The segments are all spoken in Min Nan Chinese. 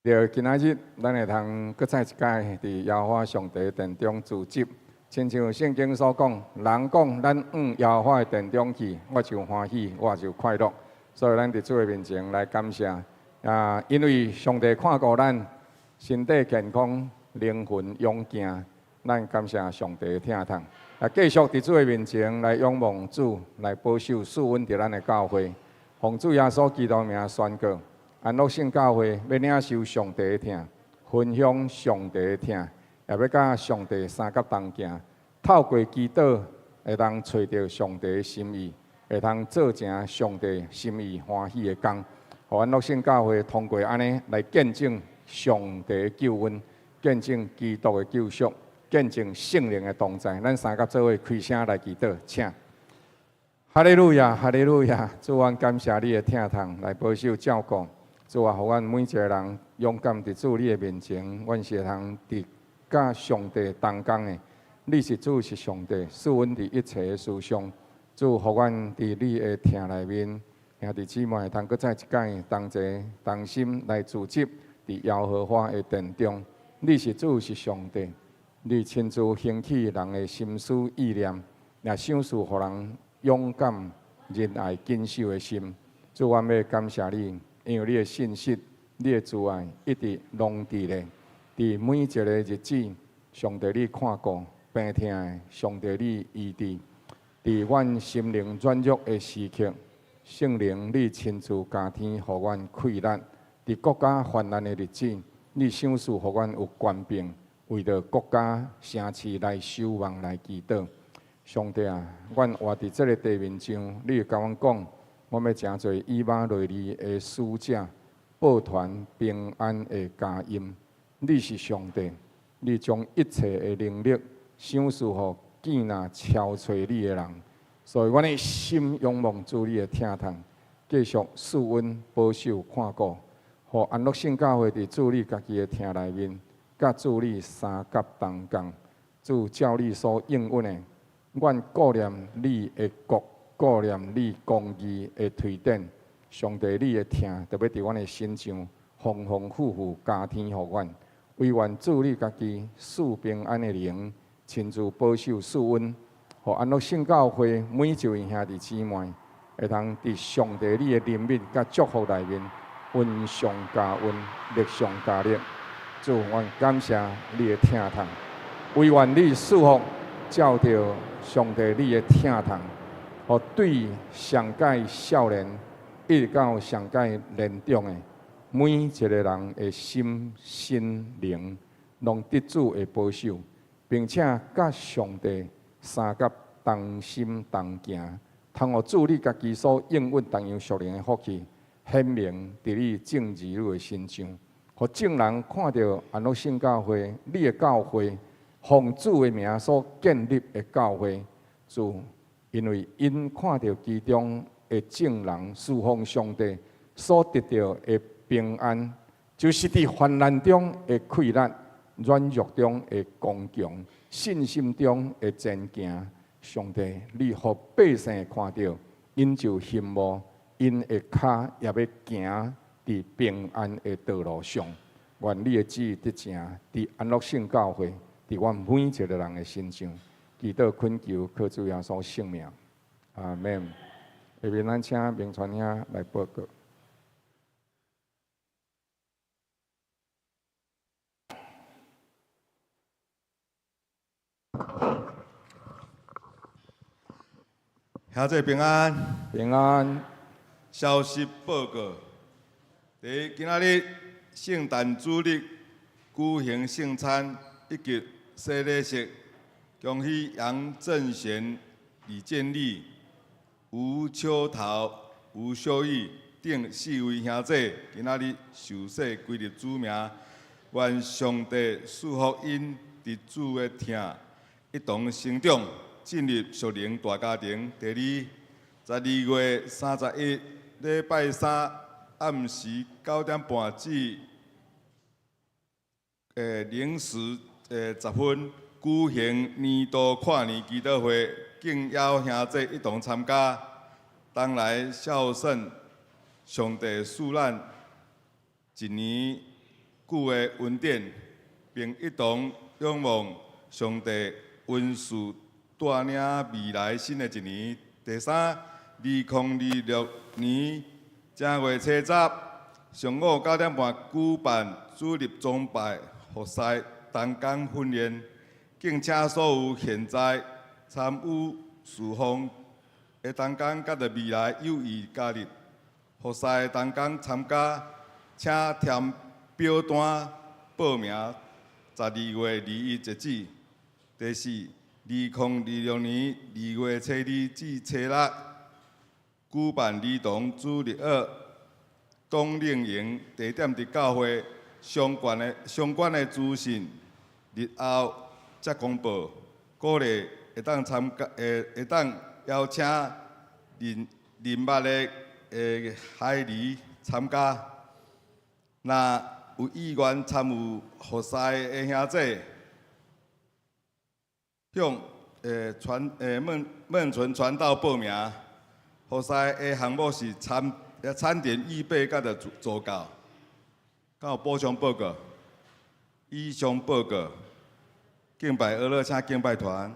對，今仔日咱會通閣再一擺佇耶和華上帝殿中聚集，親像聖經所講，人講咱往耶和華的殿中去，我就歡喜，我就快樂。所以咱佇主的面前來感謝啊，因為上帝看顧咱身體健康、靈魂勇健，咱感謝上帝的疼痛。啊，繼續佇主的面前來仰望主，來保守賜恩佇咱的教會，奉主耶穌基督名宣告。安樂聖教會欲領受上帝的疼，分享上帝的疼，也欲佮上帝相佮同行。透過祈禱，會當揣著上帝的心意，會通做成上帝心意歡喜的工。予安樂聖教會通過按呢來見證上帝的救恩，見證基督的救贖，見證聖靈的同在。咱三佮做伙開聲來祈禱，請。哈利路亞，哈利路亞！主，阮感謝你的疼痛，來保守照顧。主啊，予阮每一个人勇敢佇主你的面前，阮是會通佇佮上帝同工的。你是主，是上帝，賜阮佇一切的事上。主，予阮佇你的疼內面，兄弟姊妹會通閣再一擺同齊同心來聚集佇耶和華的殿中。你是主，是上帝，你親自興起人的心思意念，也賞賜予人勇敢、仁愛、謹守的心。主，阮欲感謝你。因為你的信實、你的慈愛一直攏佇咧，佇每一个日子，上帝你看顧病疼的，上帝你醫治；佇阮心靈軟弱的時刻，聖靈你親自加添，予阮氣力；佇國家患難的日子，你賞賜予阮有權柄，為著國家城市來守望、來祈禱。上帝啊，阮活佇這个地面上，你會共阮講，阮欲成做以馬內利的使者，報傳平安的佳音。你是上帝，你將一切的能力賞賜予見若超揣你的人。所以，阮的心仰望主你的疼痛，繼續賜恩保守看顧，予安樂聖教會佇主你家己的疼內面，佮主你相佮同工。主照你所應允的，阮顧念你的國。顧念你公義的推展，上帝你的疼，就欲佇阮的身上豐豐富富加添予阮。惟願主你家己賜平安的靈，親自保守賜恩，予安樂聖教會每一位兄弟姊妹，會通佇上帝你的憐憫佮祝福內面，恩上加恩，力上加力。主，阮感謝你的疼痛，惟願你賜福，照著上帝你的疼痛。予對上屆少年一直到上屆年長的每一个人的心、身、靈，攏得主的保守，並且佮上帝相佮同心同行，通予主你家己所應允同樣屬靈的福氣，顯明佇你眾兒女的身上，予眾人看著安樂聖教會，你的教會，奉主的名所建立的教會，主。因為𪜶看著其中的眾人侍奉上帝所得著的平安，就是佇患難中的氣力、軟弱中的剛強、信心中的堅強。上帝，你予百姓看著，𪜶就羨慕，𪜶的跤也欲行佇平安的道路上。願你的旨意得成，佇安樂聖教會，佇阮每一个人的身上。祈禱懇求，靠主耶穌聖名，阿門。下面咱請明傳兄來報告。兄弟平安，平安。消息報告：佇今仔日聖誕主日舉行聖餐以及洗禮式。恭喜楊正賢、李建立、吳秋桃、吳秀玉等四位兄弟，今仔日受洗歸入主名，願上帝賜福𪜶佇主的疼一同成長，進入屬靈大家庭。第二，12月31禮拜三暗時9點半至0時10分。舉行年度跨年祈禱會，敬邀兄弟一同參加。同來孝順上帝賜咱一年久的恩典，並一同仰望上帝恩賜帶領未來新的一年。第三，2026年正月初十上午9點半舉辦主日崇拜服侍同工訓練，敬請所有現在參與侍奉的同工，佮著未來有意加入服侍的同工參加，請填表單報名，12月21截止。第四，2026年2月初二至初六舉辦兒童主日學冬令營，地點佇教會相關的資訊，日後才公布。鼓勵會當參加，會當邀請認捌的孩兒參加。若有意願參與服侍的兄弟，向傳孟孟純傳道報名。服侍的項目是餐點預備佮著助教。敢有補充報告？以上報告。敬拜俄勒，請敬拜團。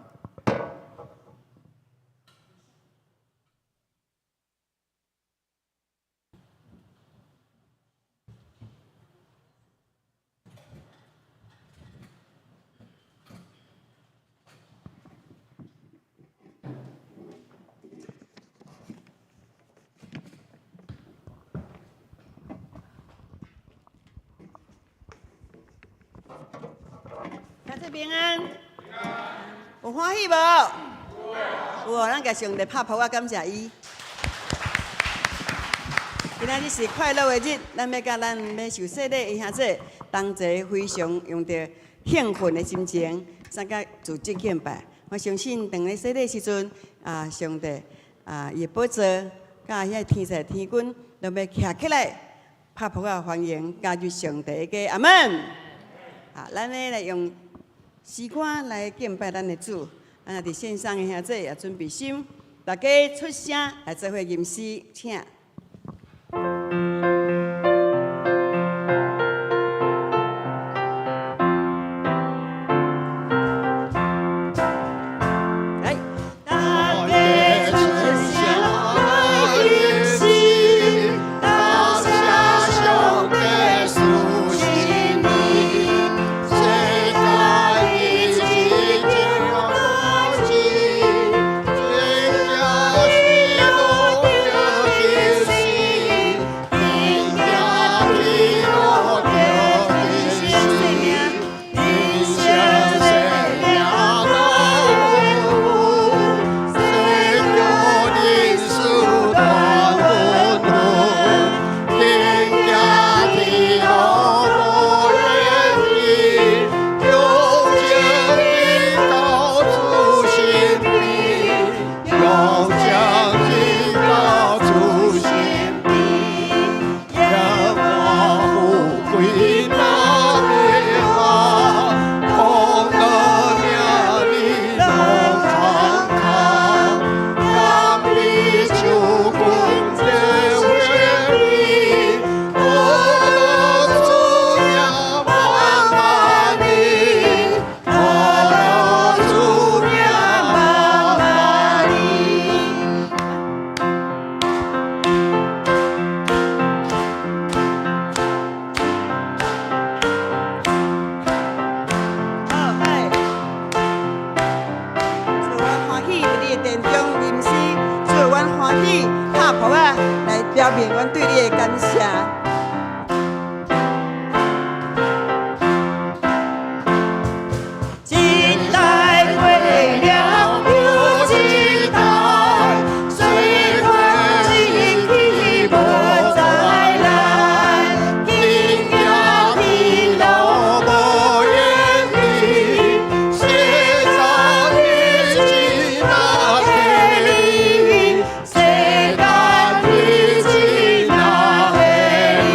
兄弟平安，有歡喜無？有哦，咱共上帝拍噗仔，感謝伊。今仔日是快樂的日，咱欲佮咱欲受洗禮的兄弟同齊，非常用著興奮的心情參加組織敬拜。我相信，當咧洗禮時陣，啊，上帝啊，伊的寶座，佮遐天使天軍，攏欲徛起來拍噗仔歡迎加入上帝的家。阿門。啊，咱咧來用詩歌來敬拜咱的主。啊，佇線上的兄弟也準備心，大家出聲來做伙吟詩，請。來，大家出聲來吟詩，感謝上帝賜新年，世界已經開始，真正是路著吉時，天行天路著吉時，人生生命路有，世叫人事大恩福，天行天路無遠離，永情到主身邊，永情到主身邊，榮華富貴若變化，功德名利攏空空，甘美手棍的回味，得主名萬萬年，得主名萬萬年。好，來。主，阮歡喜佇你的殿中吟詩，主，阮歡喜拍噗仔來表明阮對你的感謝。一代過了又一代，歲月一去無再來，天行天路無遠離，世間的情若提離，世間的情若提離。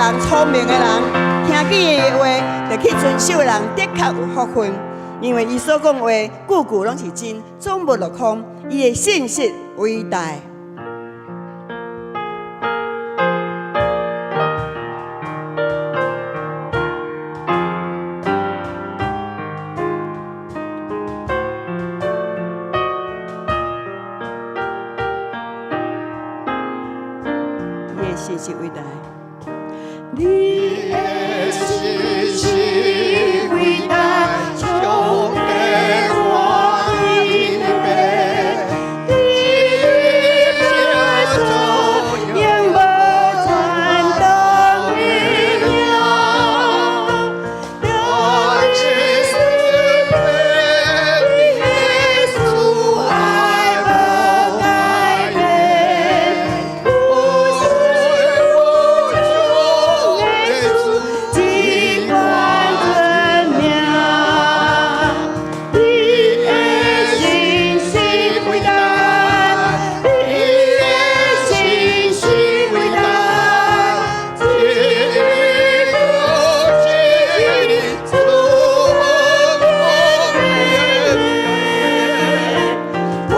人，聰明的人，聽見伊的話，就去遵守的人，的確有福分。因為伊所講話，句句攏是真，總無落空。伊的信實偉大。伊的信實偉大。你的信實偉大，上帝我的父，你的主永無轉動的影，我是耶穌愛無改變，無始無終的主，只管尊名。你的信實偉大，你的信實偉大，一日一日主我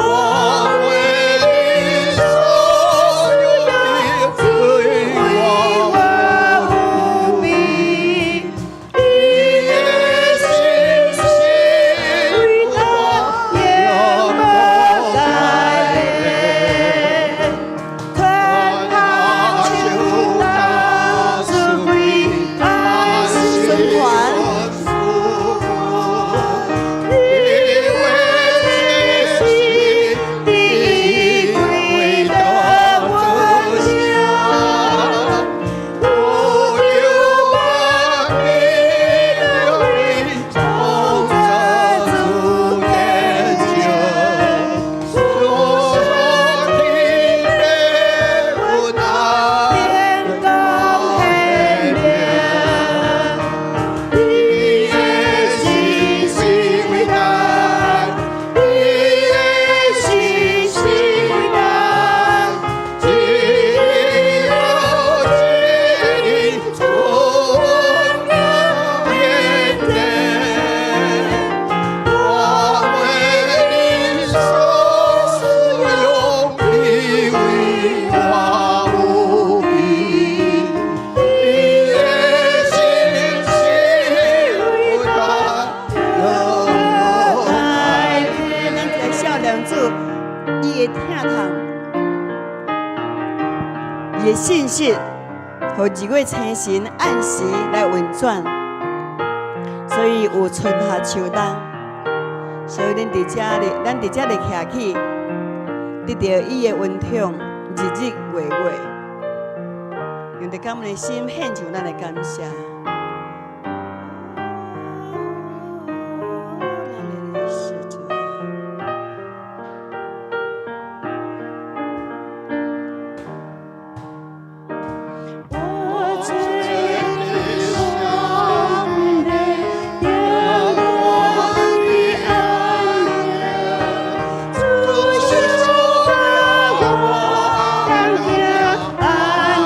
為你所有的，對我無比。你的信實偉大，永無改變。春夏秋冬四季愛循環。你為這世歸的我家，無有萬民從這主殿前，說天父大天公顯明。你的信實偉大，你的信實偉大，一日一日主天地，我為你所有，你為我無比。你的信實偉大，永無改變。咱來少年主，伊的疼痛，伊的信實，予日月星辰按時來運轉，所以有春夏秋冬。所以恁佇遮裡，咱佇遮裡徛起，得著伊的恩寵，日日月月，用著感恩的心獻上咱的感謝。咱的是主。我最上帝，仰望的恩典，主是我當聽安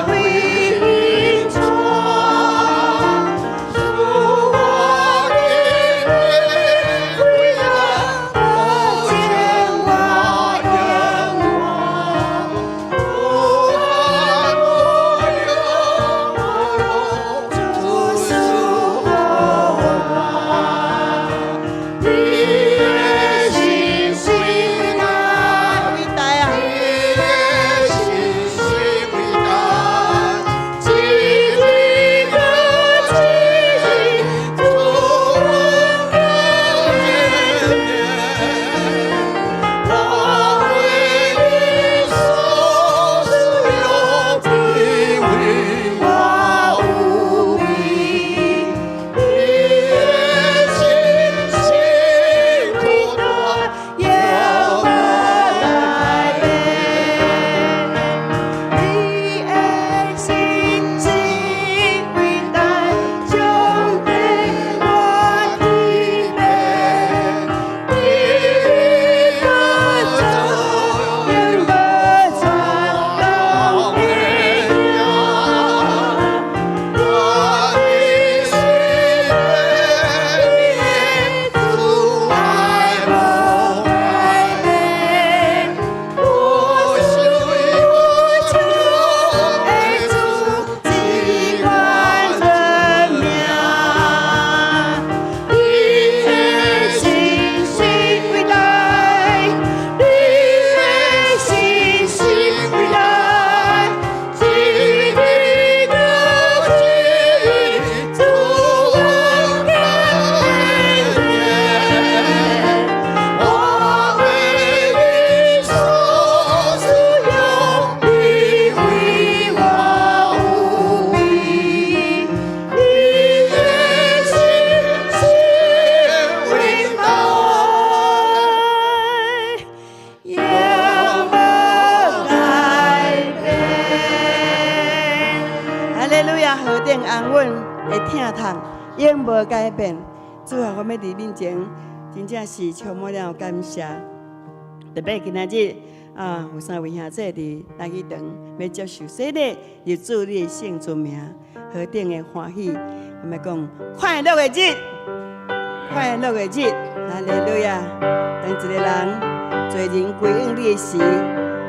慰的主，等安穩的疼痛，永無改變。主啊，我欲佇面前，真正是充滿了感謝。特別今仔日啊，有三位兄弟佇大禮堂欲接受洗禮，入主你的聖尊名，何等的歡喜！我欲講快樂的日，快樂的日，哈利路亞！當一個人罪人歸向你的時，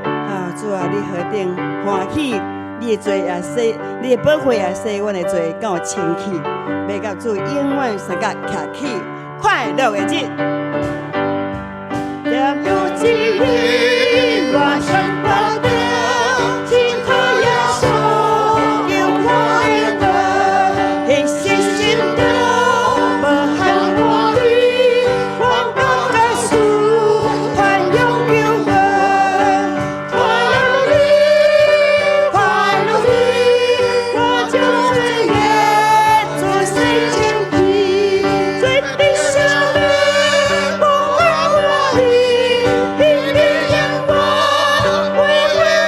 啊，主啊，你何等歡喜！你的罪也洗，你的寶血也洗阮的罪，夠清氣，欲佮主永遠相佮徛起，快樂的日。有一日，我想到親靠耶穌，求快樂，彼是心中無限歡喜，我到結束，歡迎救恩，快樂的，快樂的，我將罪孽主洗清去，罪的赦免，無限歡喜，彼日永遠袂會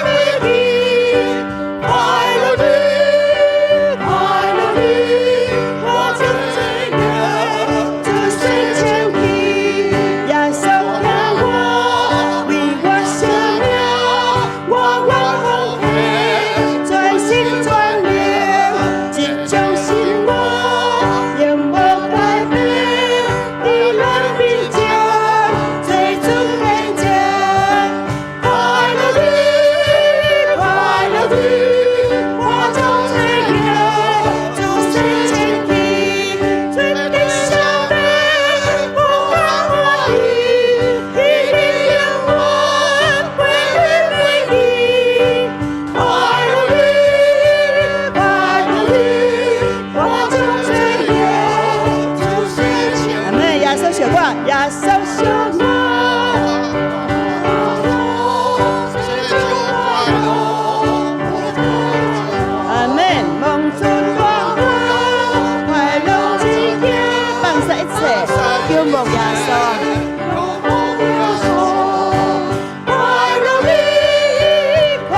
袂記，快樂的，快樂的，我將罪孽主洗清去，耶穌疼我，為我捨命，我願奉獻，全心全靈，這種信望永無改變，佇咱面前做主見證，快樂的，快樂的，我將罪孽主洗清去，罪的赦免，無限歡喜，彼日永遠袂會袂記，快樂的，快樂的，我將罪孽主洗清。阿們，耶穌屬我，耶穌屬我。這就快樂。阿們，蒙主大恩，快樂之境，放下一切，仰望耶穌。仰望耶穌，快樂的，快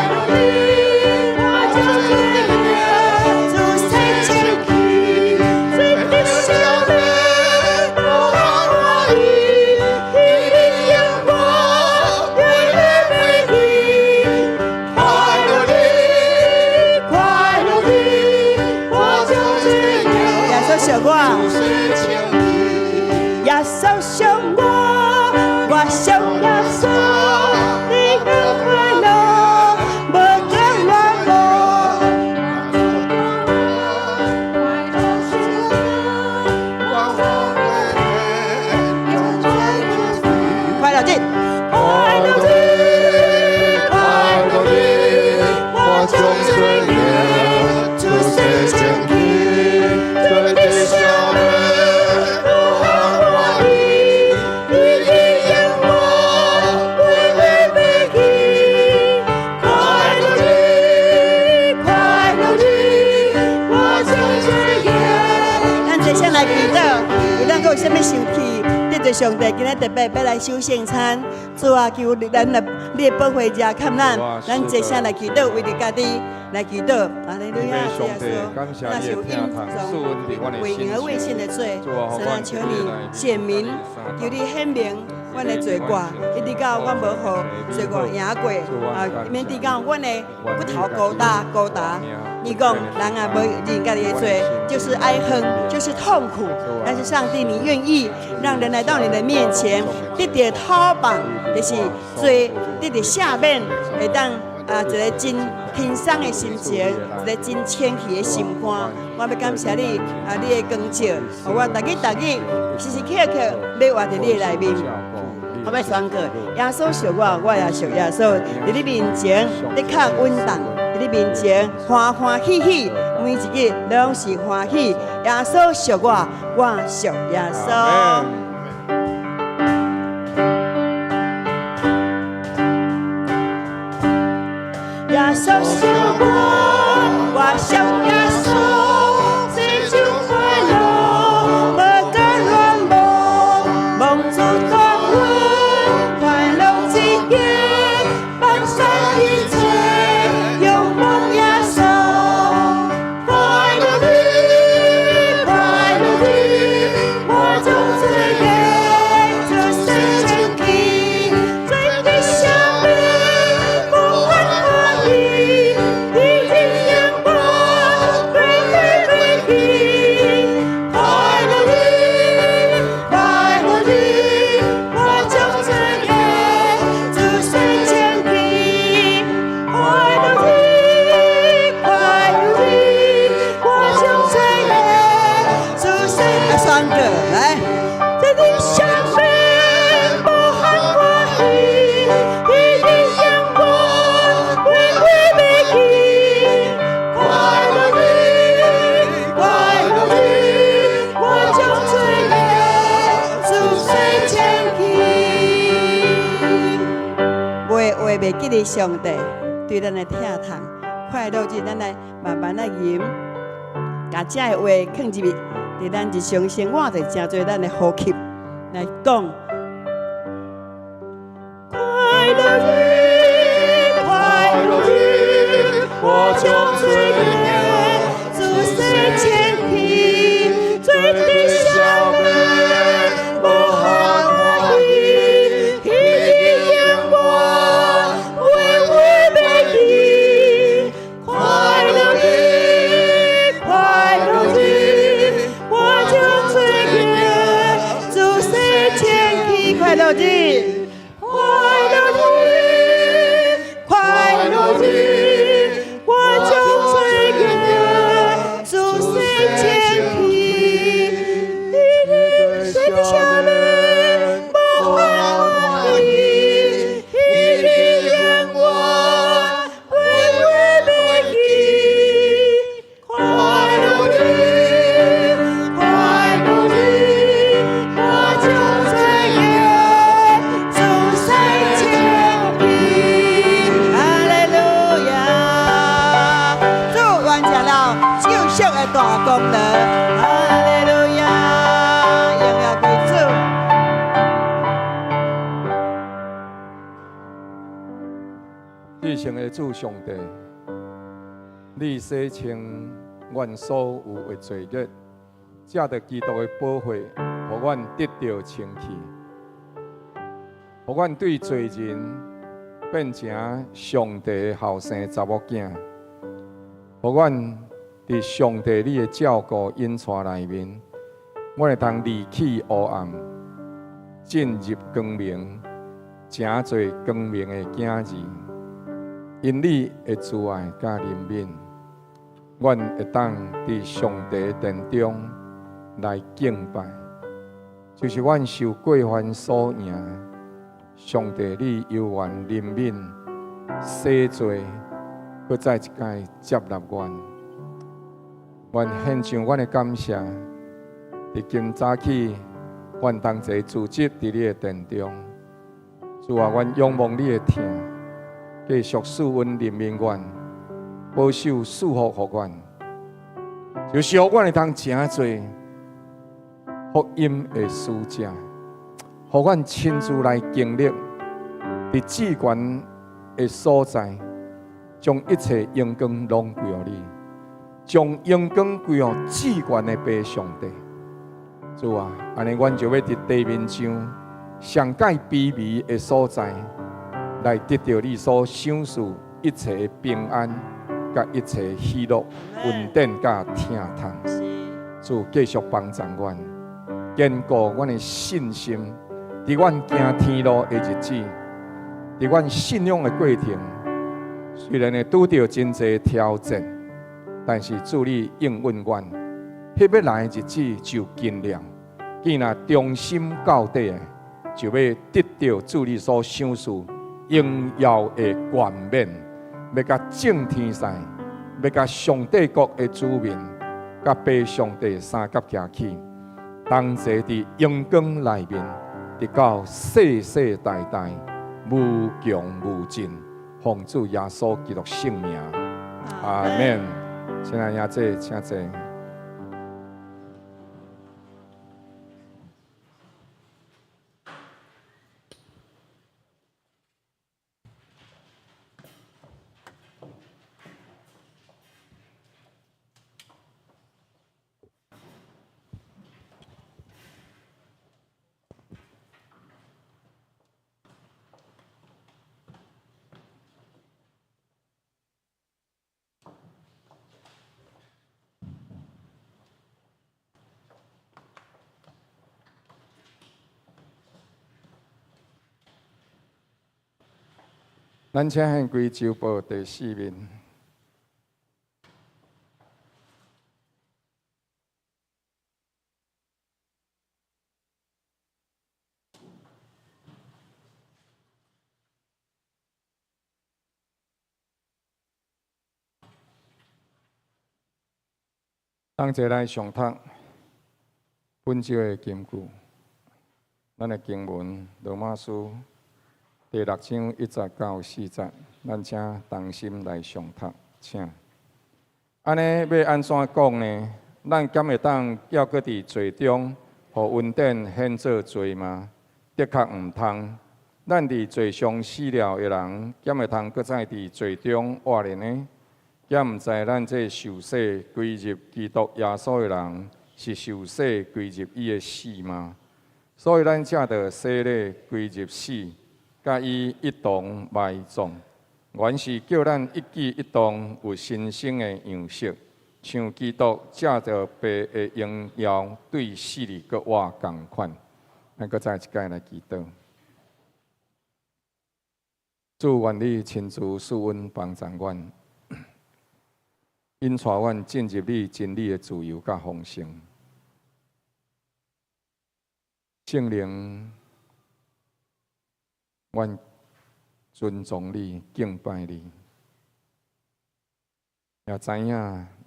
樂的，我將罪孽主洗清去，罪的赦免，無限歡喜，彼日永遠袂會袂記，快樂的，快樂的，我將罪孽耶穌屬我，主洗清去。耶穌屬我，我屬耶穌，你更快樂，無間亂無。快樂是我快樂日，快樂的，快樂的，我將罪孽主洗清去，罪的赦免，無限歡喜，彼日永遠袂會袂記，快樂的，快樂的，我將罪孽。咱坐下來祈禱，有咱閣有啥物生氣得罪上帝，今仔特別欲來守聖餐，主啊，求咱的你的寶血遮看咱，咱坐下來祈禱，為著家己來祈禱。哈利路亞，主耶穌，若是有隱藏為義而未信的罪，神啊，求你顯明，求你顯明阮的罪過，一直到阮無予罪過贏過，啊，免得到阮的骨頭孤單孤單。你講人啊，無認家己的罪，就是哀恨，就是痛苦。但是上帝，你願意讓人來到你的面前，得著討放，就是罪得著赦免，會當啊一個真輕鬆的心情，一個真清氣的心肝。我欲感謝你啊，你的光照，予我逐日逐日時時刻刻欲活佇你的內面。我欲宣告，耶穌屬我，我也屬耶穌。佇你面前的確穩當，佇你面前歡歡喜喜，每一日攏是歡喜。耶穌屬我，我屬耶穌。耶穌屬我，我屬耶穌，這就快樂，無間亂無，蒙主大恩，快樂之境，放下一切，仰望耶穌，快樂日上帝對咱的疼痛，快樂日，咱來慢慢來吟，共這个話囥入去，佇咱日常生活就成做咱的呼吸來講。快樂日，快樂日，我將罪孽主洗清去，罪的赦免，無限歡喜，彼日永遠永永袂記。快樂日，快樂日，我將罪孽主洗清去，快樂日，快樂日，快樂日，我將罪孽主洗清去，罪的赦免，無限歡喜，彼日永遠永永袂記。快樂日，快樂日，我將罪孽主洗清去。哈利路亞！主完成了救贖的大功勞。哈利路亞！榮耀歸主。至聖的主上帝，你洗清阮所有的罪孽，藉著基督的寶血，予阮得著清氣，予阮對罪人變成上帝的後生查某囝，予阮佇上帝你的照顧引帶內面，阮會當離棄黑暗，進入光明，成做光明的囝兒。因你的慈愛佮憐憫，阮會當佇上帝殿中來敬拜，就是阮受過犯所贏。上帝你猶原憐憫、洗罪，閣再一擺接納阮。阮獻上阮的感謝，佇今早起，阮同齊聚集佇你的殿中。主啊，阮仰望你的疼，繼續賜恩憐憫阮，保守賜福予阮，就是予阮會當成做福音的使者，予阮親自來經歷，佇至懸的所在，將一切榮光攏歸予你，將榮光歸予至懸的父上帝。主啊，按呢阮就欲佇地面上上蓋卑微的所在，來得著你所賞賜一切的平安，佮一切喜樂、恩典佮疼痛。主繼續幫助阮，堅固阮的信心。佇阮行天路的日子，佇阮信仰的過程，雖然會拄著真濟挑戰，但是主你應允阮，彼欲來的日子就近了。既若忠心到底的，就欲得著主你所賞賜榮耀的冠冕，欲佮眾天使，欲佮上帝國的子民，佮父上帝相佮徛起，同齊佇榮光內面，直到世世代代無窮無盡。奉主耶穌基督聖名，阿們。親愛的兄弟，請坐。咱請獻歸周報第四面。同齊來誦讀本周的金句，咱的經文羅馬書。第六章一節到四節，咱請同心來誦讀，請。按呢欲按怎講呢？咱敢會當猶閣佇罪中，予恩典顯做罪嗎？的確毋通。咱佇罪上死了的人，敢會通閣再佇罪中活咧呢？敢毋知咱這受洗歸入基督耶穌的人，是受洗歸入伊的死嗎？所以咱藉著洗禮歸入死，佮伊一同埋葬。原是叫咱一舉一動有新生的樣式，像基督藉著父的榮耀對死裡閣活仝款。咱閣再一擺來祈禱。主，願你親自賜恩幫助阮，引帶阮進入你真理的自由佮豐盛。聖靈，阮尊崇你，敬拜你，也知影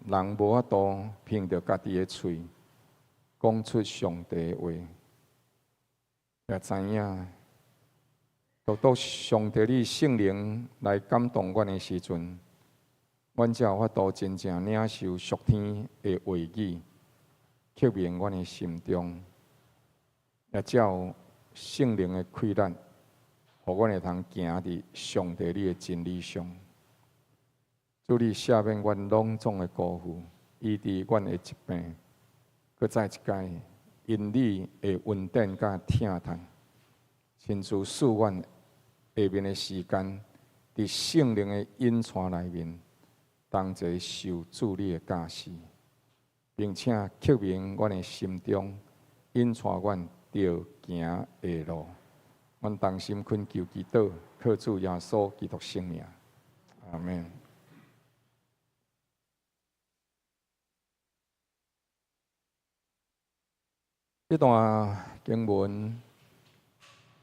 人無法度憑著家己的喙講出上帝的話，也知影獨獨上帝你聖靈來感動阮的時陣，阮才有法度真正領受屬天的話語，刻銘阮的心中，也才有聖靈的氣力，予阮會通行佇上帝你的真理上。主你赦免阮攏總的辜負，醫治阮的疾病，閣再一擺因你的恩典佮疼痛，親自賜阮下面的時間，佇聖靈的引帶內面，同齊受主你的教示，並且刻銘阮的心中，引帶阮著行的路。阮同心懇求祈禱，靠主耶穌基督聖名，阿們。這段經文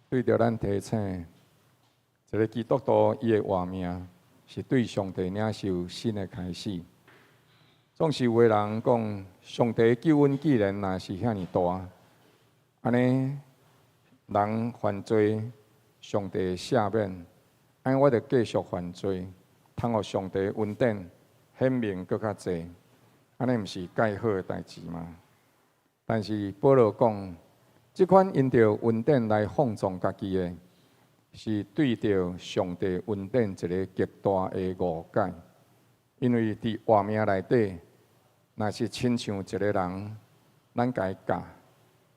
對著咱提醒，一个基督徒伊的活命是對上帝領受新的開始。總是有的人講，上帝救恩既然若是遐爾大，按呢人犯罪，上帝赦免，按呢我就繼續犯罪，通予上帝恩典顯明閣較濟，按呢毋是蓋好的代誌嗎？但是保羅講，這款因著恩典來放縱家己的，是對著上帝恩典一个極大的誤解。因為佇活命內底，若是親像一个人，咱共伊教，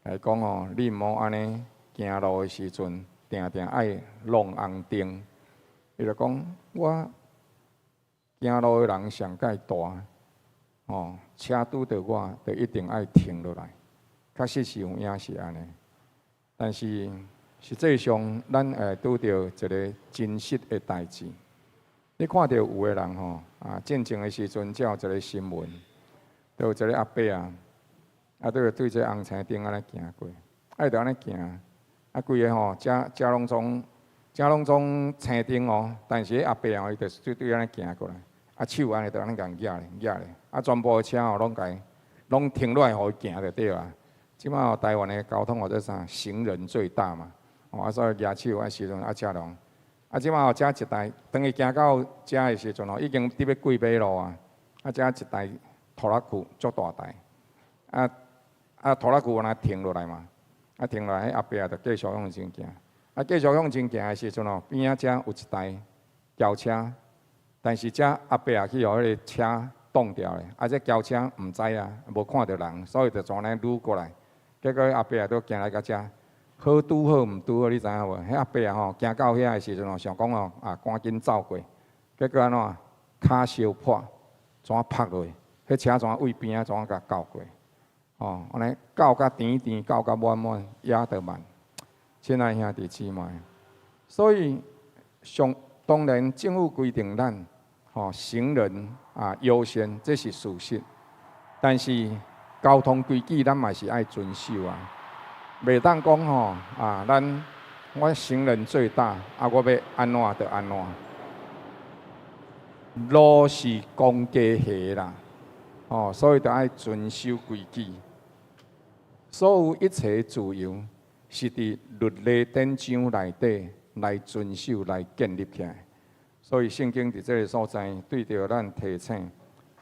共伊講哦，你毋好按呢行路的時陣，定定愛弄紅燈。伊就講，我行路的人上蓋大，哦，車拄著我，就一定愛停落來。確實是有影是按呢，但是實際上，咱會拄著一个真實的代誌。你看著有的人吼，啊，進前的時陣，才有一个新聞，就有一个阿伯啊，啊，對對這紅青燈按呢行過，啊，伊就按呢行，啊，規个吼，遮遮攏總，遮攏總青燈哦，但是彼阿伯哦，伊就是對對按呢行過來，啊，手按呢就按呢共舉咧，舉咧，啊，全部的車哦，攏共伊，攏停落來予伊行就對啊。這擺哦，台灣的交通或者啥，行人最大嘛，哦，啊，所以舉手啊時陣啊，車攏，啊，這擺哦，遮一台，當伊行到遮的時陣哦，已經佇欲過馬路啊，啊，遮一台拖拉庫足大台，啊啊，拖拉庫按呢停落來嘛，啊停落來，彼阿伯就繼續向前行，啊繼續向前行的時陣哦，邊仔遮有一台轎車，但是遮阿伯去予彼个車擋掉咧，啊這轎車毋知啊，無看著人，所以就怎呢擄過來，結果阿伯都行來到遮，好拄好毋拄好，你知影無？彼阿伯吼行到遐的時陣哦，想講哦啊趕緊走過，結果按怎跤相破，怎拍落去？彼車怎對邊仔怎共轎過？哦，按呢轎甲甜甜，轎甲滿滿，也得慢。親愛兄弟姊妹，所以上當然政府規定咱吼行人啊優先，這是事實。但是交通規矩咱嘛是愛遵守啊，袂當講吼啊，咱我行人最大啊，我欲按怎就按怎。路是公家的啦，哦，所以著愛遵守規矩。所有一切自由是佇律例典章內底來遵守、來建立起來。所以聖經佇這个所在對著咱提醒，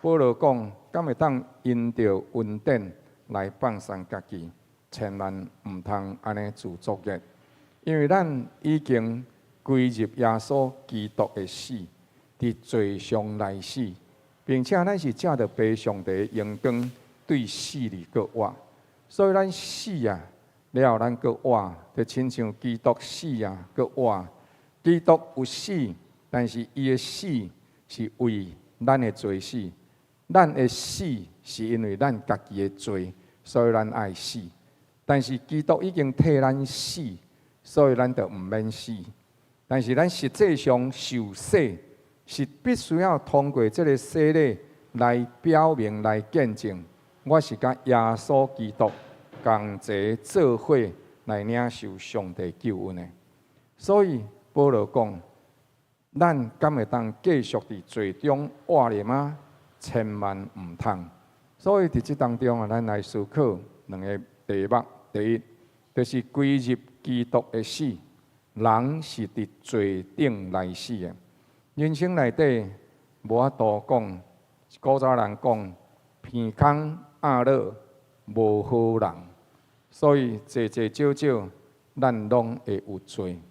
保羅講，敢會當因著恩典來放鬆家己，千萬毋通按呢自作孽，因為咱已經歸入耶穌基督的死，佇罪上來死，並且咱是藉著父上帝的榮光對死裡閣活，所以咱死啊，了後咱閣活，就親像基督死啊，閣活。基督有死，但是伊的死是為咱的罪死，咱的死是因為咱家己的罪，所以咱愛死。但是基督已經替咱死，所以咱就毋免死。但是咱實際上受洗是必須要通過這个洗禮來表明、來見證，我是佮耶穌基督仝齊做伙來領受上帝救恩的。所以保羅講，咱敢會當繼續佇罪中活咧嗎？千萬毋通。所以佇這當中啊，咱來思考兩个題目。第一，就是歸入基督的死，人是佇罪頂來死的。人生內底無法度講，古早人講鼻空鴨落無好人，所以濟濟少少，咱攏會有罪。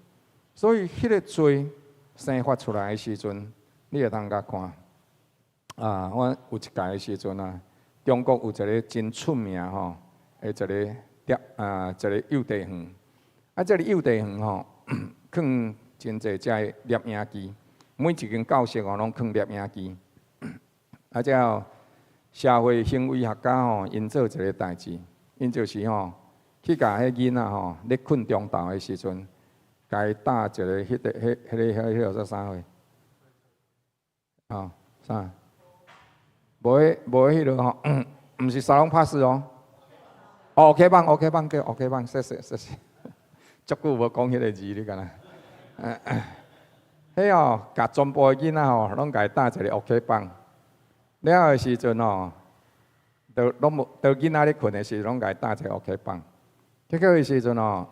所以彼个罪生發出來的時陣，你會當共看。啊，我有一屆的時陣啊，中國有一个真出名吼，的一个碟啊，一个幼稚園。啊，這个幼稚園吼，囥真濟隻攝影機，每一間教室哦，攏囥攝影機。啊，這後社會行為學家吼，𪜶做一个代誌，𪜶就是吼，去共彼囡仔吼，咧睏中晝的時陣，共伊搭一个彼个、彼、彼个、彼个叫做啥貨？啊，啥？無彼、無彼彼个吼，毋是撒隆巴斯哦。OK 繃，OK 繃叫 OK 繃，謝謝謝謝。足久無講彼个字，你敢若？彼哦，共全部的囡仔吼，攏共伊搭一个 OK 繃。了的時陣吼，就攏無，當囡仔咧睏的時陣，攏共伊搭一个 OK 繃。結果的時陣吼，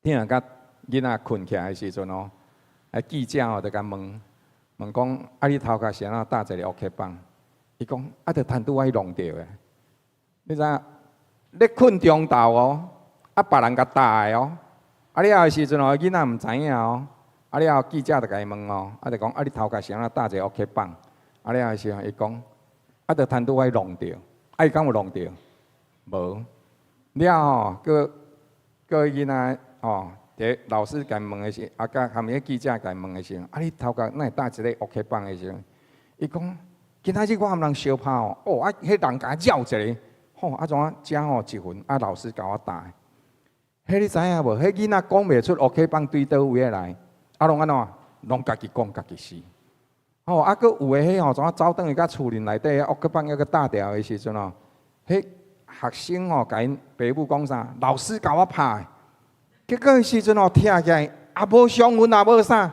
聽甲囡仔睏起來的時陣吼，啊記者吼就共問，問講啊你頭殼是按怎搭一个 OK 繃？伊講啊，著攤拄仔弄著的。你知影？咧睏中晝哦，啊別人共搭的哦，啊了的時陣吼，囡仔毋知影哦，啊了後記者就共伊問哦，啊就講啊你頭殼是按怎搭一个 OK 繃？啊了的時陣，伊講啊著攤拄仔弄著，啊伊敢有弄著？無。了吼，閣閣囡仔吼，佇老師共伊問的時，啊佮含彼記者共伊問的時陣，啊你頭殼哪會搭一个 OK 繃的時陣，伊講今仔日我含人相拍哦，哦啊彼人共我繞一个，吼啊怎啊遮吼一痕，啊老師共我搭的。彼你知影無？彼囡仔講袂出 OK 繃對佗位來，啊攏按怎？攏家己講家己是。吼啊，閣有的彼吼怎啊走轉去到厝裡內底，OK 繃猶閣搭牢的時陣吼，彼學生吼共𪜶爸母講啥？老師共我拍的。結果彼時陣吼聽起來也無傷痕，也無啥。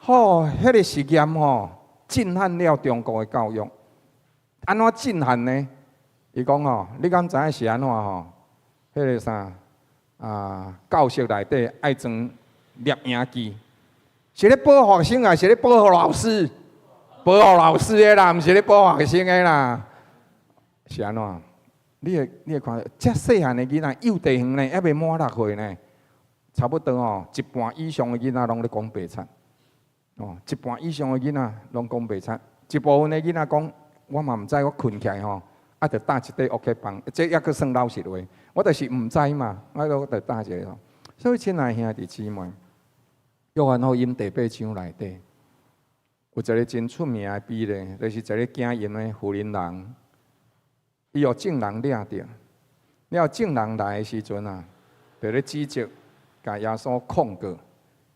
吼，彼个實驗吼震撼了中國的教育。按怎震撼呢？伊講吼，你敢知影是按怎吼？彼个啥啊？教室內底愛裝攝影機，是咧保護學生還是咧保護老師？保護老師的啦，毋是咧保護學生的啦。是按怎？你會看，遮細漢的囡仔，幼稚園呢，猶未滿六歲呢，差不多吼，一半以上的囡仔攏咧講白賊。哦，一半以上的囡仔攏講白賊，一部分的囡仔講，我嘛毋知，我睏起來吼，啊，就搭一塊 OK 繃，這猶閣算老實話，我就是毋知嘛，我就搭一个。所以，親愛兄弟姊妹，約翰福音第八章內底有一个真出名的比例，就是一个行淫的婦人人，伊予眾人掠著，了眾人來的時陣啊，就咧指責，共耶穌控告，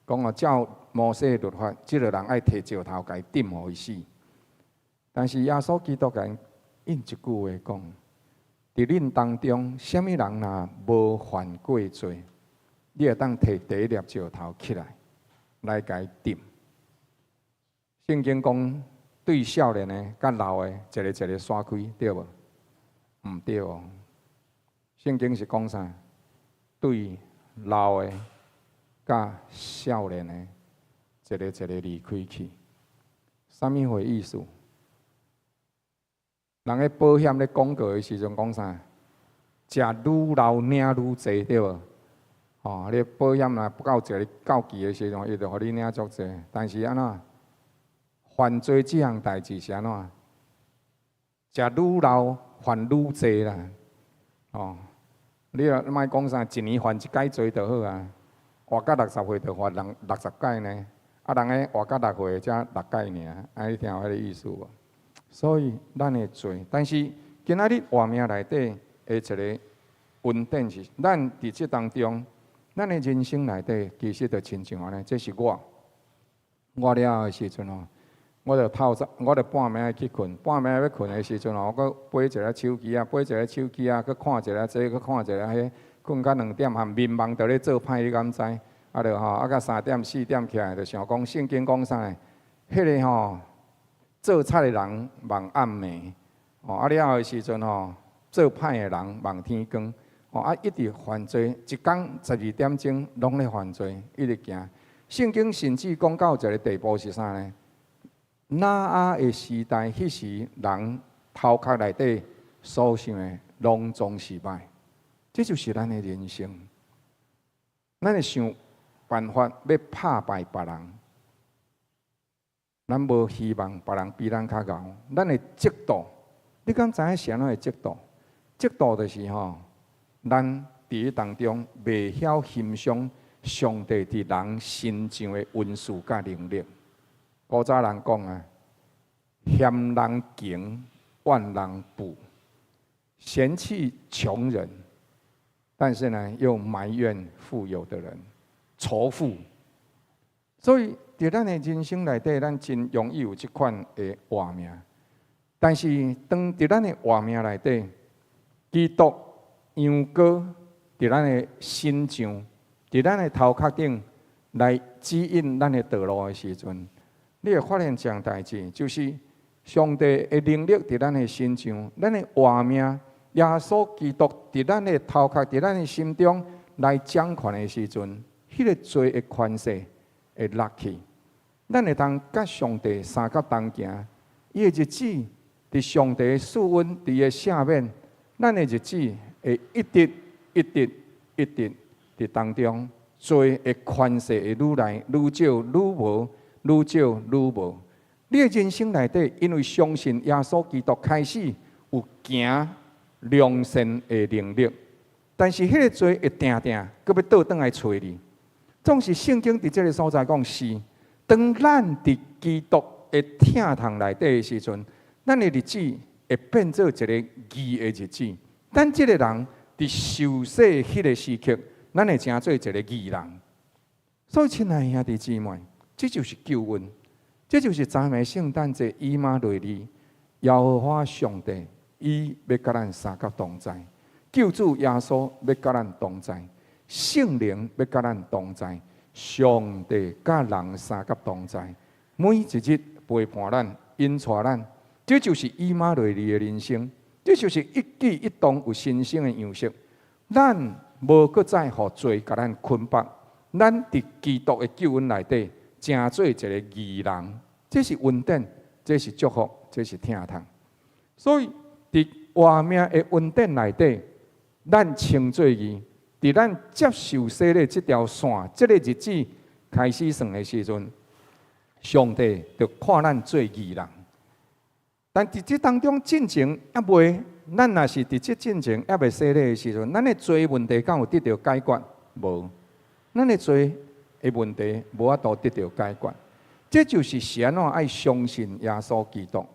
講哦，照摩西律法，這个人愛提石頭共伊擲予伊死。但是耶穌基督共𪜶應一句話講：佇恁當中，啥物人若無犯過罪，你會當提第一粒石頭起來，來共伊擲。聖經講，對少年的佮老的，一个一个徙開，對無？毋對哦。聖經是講啥？對老的佮少年的，一個一個離開去。啥物貨意思？人咧保險咧廣告的時陣講啥？食愈老領愈濟，對無？哦，你保險若到一個到期的時陣，伊就予你領足濟。但是按怎？犯罪這項代誌是按怎？食愈老犯愈濟啦。哦，你若莫講啥，一年犯一擺罪就好啊。活到60歲就犯人60擺呢。啊，人咧活到6歲才六擺爾，啊，你聽有彼個意思無？所以咱的罪，但是今仔日活命內底的一個恩典是，咱佇這當中，咱的人生內底其實就親像按呢，這是我，我了的時陣哦，我就透早，我就半暝去睏，半暝欲睏的時陣哦，我閣背一下手機啊，背一下手機啊，閣看一下這個，閣看一下彼，睏到2點，含眠夢就咧做歹，你敢知？啊，就吼，啊，到3點4點起來，就想講聖經講啥？彼個吼做賊的人夢暗暝，哦，啊了的時陣吼，做歹的人夢天光，哦，啊一直犯罪，一工12點鐘攏咧犯罪，一直行。聖經甚至講到一個地步是啥呢？挪亞的時代，彼時人頭殼內底所想的攏總是歹，這就是咱的人生。咱會想辦法欲拍敗別人，咱無希望別人比咱較𠢕。咱會嫉妒，你敢知影是按怎會嫉妒？嫉妒就是吼，咱佇當中袂曉欣賞上帝佇人身上的恩賜佮能力。古早人講啊，嫌人窮，怨人富，嫌棄窮人，但是呢，又埋怨富有的人，仇富。所以，佇咱的人生內底，咱真容易有這款的活命。但是，當佇咱的活命內底，基督羊羔佇咱的身上，佇咱的頭殼頂來指引咱的道路的時陣，你會發現一項代誌，就是上帝的能力佇咱的身上，咱的活命，耶穌基督佇咱的頭殼，佇咱的心中來掌權的時陣，彼個罪的權勢會落去，咱會當佮上帝相佮同行，伊的日子佇上帝的賜恩，佇伊的赦免，咱的日子會一直一直一直佇當中，罪的權勢會愈來愈少，愈無，愈少愈無。你的人生內底，因為相信耶穌基督，開始有行良善的能力，但是彼個罪會定定閣欲倒轉來揣你。總是聖經佇這個所在講是，當咱佇基督的疼痛內底的時陣，咱的日子會變做一個義的日子。咱這個人佇受洗彼個時刻，咱會成做一個義人。所以，親愛的兄弟姊妹，這就是救恩，這就是昨暝聖誕節以馬內利，耶和華上帝伊欲佮咱相佮同在，救主耶穌欲佮咱同在，聖靈欲佮咱同在，上帝佮人相佮同在，每一日陪伴咱、引帶咱，這就是以馬內利的人生，這就是一舉一動有新生的樣式。咱無閣再予罪共咱捆綁，咱佇基督的救恩內底，成做一個義人，這是恩典，這是祝福，這是疼痛。所以，佇活命的恩典內底，咱稱做義。佇咱接受洗禮這條線，這個日子開始算的時陣，上帝就看咱做義人。但佇這當中進前猶未，咱若是佇這進前猶未洗禮的時陣，咱的罪問題敢有得著解決？無，咱的罪的問題無法度得著解決。這就是是按怎愛相信耶穌基督，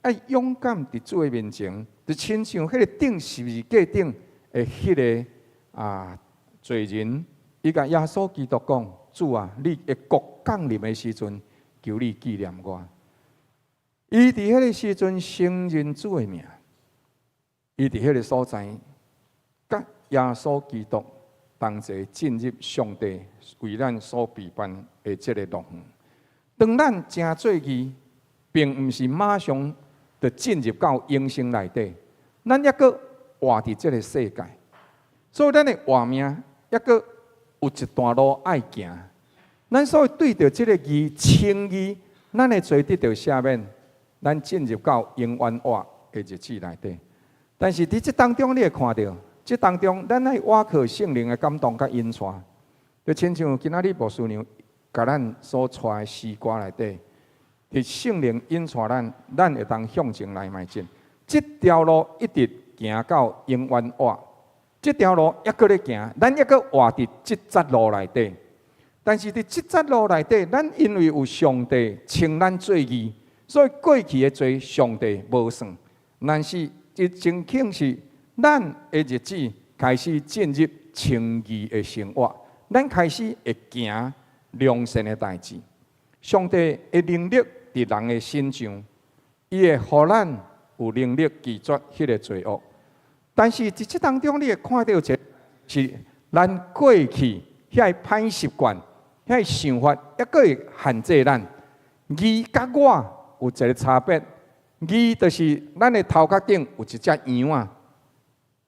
愛勇敢佇主的面前，就親像彼個釘十字架頂的彼個罪人，伊共耶穌基督講：主啊，你的國降臨的時陣，求你紀念我。伊佇彼個時陣承認主的名，伊佇彼個所在，佮耶穌基督同齊進入上帝為咱所備辦的這個樂園。當咱成做義，並毋是馬上就進入到永生內底，咱猶閣活佇這個世界，所以咱的活命猶閣有一段路愛行。咱所以對著這个義稱義，咱的罪得著赦免，咱進入到永遠活的日子內底。但是佇這當中，你會看著，這當中咱愛倚靠聖靈的感動佮引帶，就親像今仔日牧師娘共咱所帶的詩歌內底，佇聖靈引帶咱，咱會當向前來邁進。這條路一直行到永遠活，這條路猶閣咧行，咱猶閣活佇這節路內底。但是佇這節路內底，咱因為有上帝稱咱做義，所以過去的罪上帝無算。但是這情景是，咱的日子開始進入稱義的生活，咱開始會行良善的代誌。上帝的能力佇人的身上，伊會予咱有能力拒絕彼个罪惡。但是佇這當中，你會看著一个是咱過去遐个歹習慣、遐个想法，猶閣會限制咱。義佮我有一个差別，義就是咱的頭殼頂有一隻羊仔，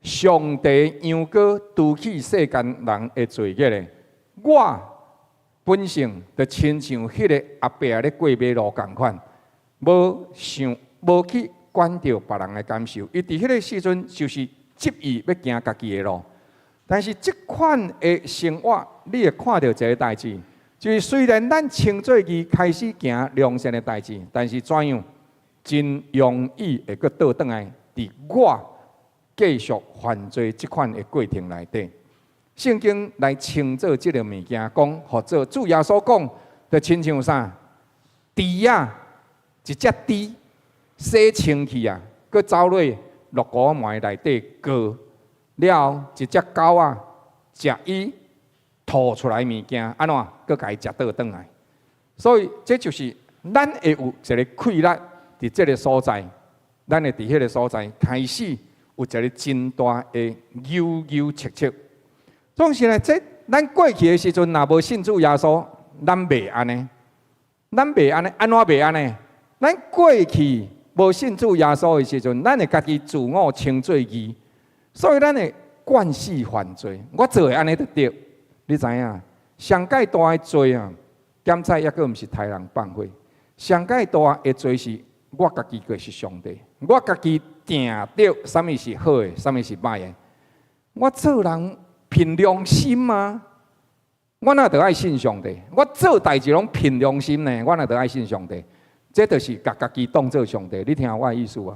上帝羊羔除去世間人的罪孽的。我本性就親像彼个阿伯仔咧過馬路仝款，無想無去管著別人的感受。伊佇彼个時陣就是執意欲行家己的路。但是這款的生活，你會看著一个代誌，就是雖然咱稱做義開始行良善的代誌，但是怎樣真容易會閣倒轉來，佇我繼續犯罪這款的過程內底。聖經來稱做這个物件，講予做主耶穌講，就親像啥？豬仔，一隻豬洗清氣啊，閣走落鹿骨糜內底過了後，一隻狗仔食伊吐出來物件，按怎閣共伊食倒轉來？所以這就是咱會有一个氣力佇這个所在，咱會佇彼个所在開始有一个真大的扭扭曲曲。總是呢，這咱過去的時陣，若無信主耶穌，咱袂按呢，咱袂按呢，按怎袂按呢？咱過去無信主耶穌的時陣，咱會家己自我稱做義，所以咱會慣勢犯罪。我做的按呢就對，你知影？上蓋大的罪啊，檢採抑閣毋是刣人放火，上蓋大的罪是我家己就是上帝，我家己定著啥物是好的，啥物是歹的。我做人憑良心啊！我哪著愛信上帝？我做代誌攏憑良心呢？我哪著愛信上帝？這就是共家己當做上帝。你聽我的意思無？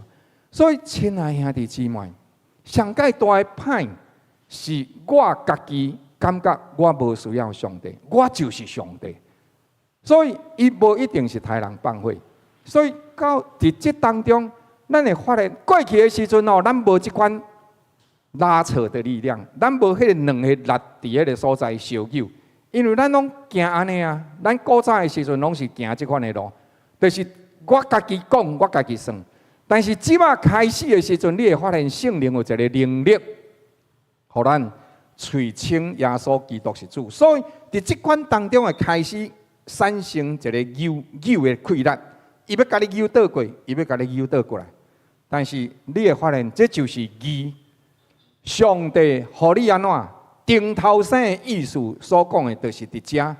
所以，親愛兄弟姊妹，上蓋大的歹是我家己感覺我無需要上帝，我就是上帝。所以，伊無一定是刣人放火。所以，到佇這當中，咱會發現過去的時陣哦，咱無這款拉扯的力量，咱無彼个兩个力佇彼个所在相扭，因為咱攏行按呢啊，咱古早的時陣攏是行這款的路，就是我家己講，我家己算。但是這擺開始的時陣，你會發現聖靈有一个能力，予咱喙稱耶穌基督是主。所以佇這款當中會開始產生一个扭扭的氣力，伊欲共你扭倒過，伊欲共你扭倒過來。但是你會發現，這就是義。上帝予你按怎？頂頭生的意思所講的，就是佇遮。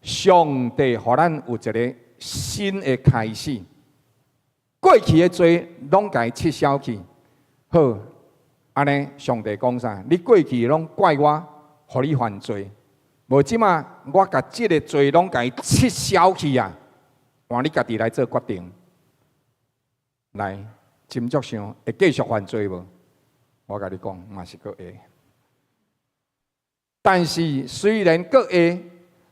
上帝予咱有一个新的開始，過去的罪攏共伊撤銷去。好，按呢，上帝講啥？你過去攏怪我，予你犯罪。無這馬，我共這个罪攏共伊撤銷去啊！換你家己來做決定。來，斟酌想，會繼續犯罪無？我共你講，嘛是閣會。但是雖然閣會，